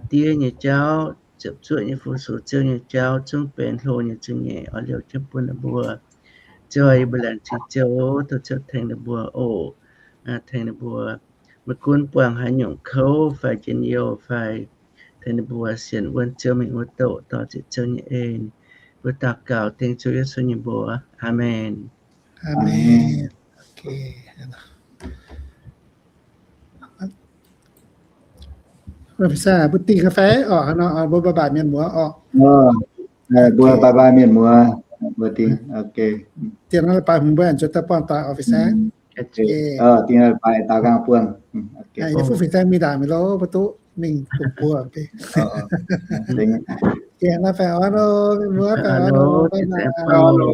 diev nyei jauv, ziepc zuoqv nyei fu-sux, Ziouv nyei jauv zungv benx hlo nyei zingh nyeic oix liouh jienv bun ninh mbuo. Ziouv aac, yie mbuo laengz zingh Ziouv, tov Ziouv tengx ninh mbuo oc. Tengx ninh mbuo, maiv gunv buangh haaix nyungc kouv fai njien-youh fai tengx ninh mbuo sienx wuonv Ziouv mingh wuov doqc dorh ziepc Ziouv nyei en. Mbuo daux gaux dengv Ziouv Yesu nyei mbuox. Aamen. Aamen. Mbuo dingh ga'fei orqc, mbuo bye bye mienh muoz orqc. Mbuo bye bye mienh muoz, mbuo dingh. Dingh naaiv leiz-baaix hmz mbuo aengx zuqc daaih buangh doic orqc, fin-saeng. Dingh leiz-baaix daaux nqaang buangh. Yie fuqv fin-saeng mingh ndaangc mi'aqv loh, mbuo duqv mingh duqv buo. Dingh naaiv faix orn loh, mienh muoz, faix orn loh.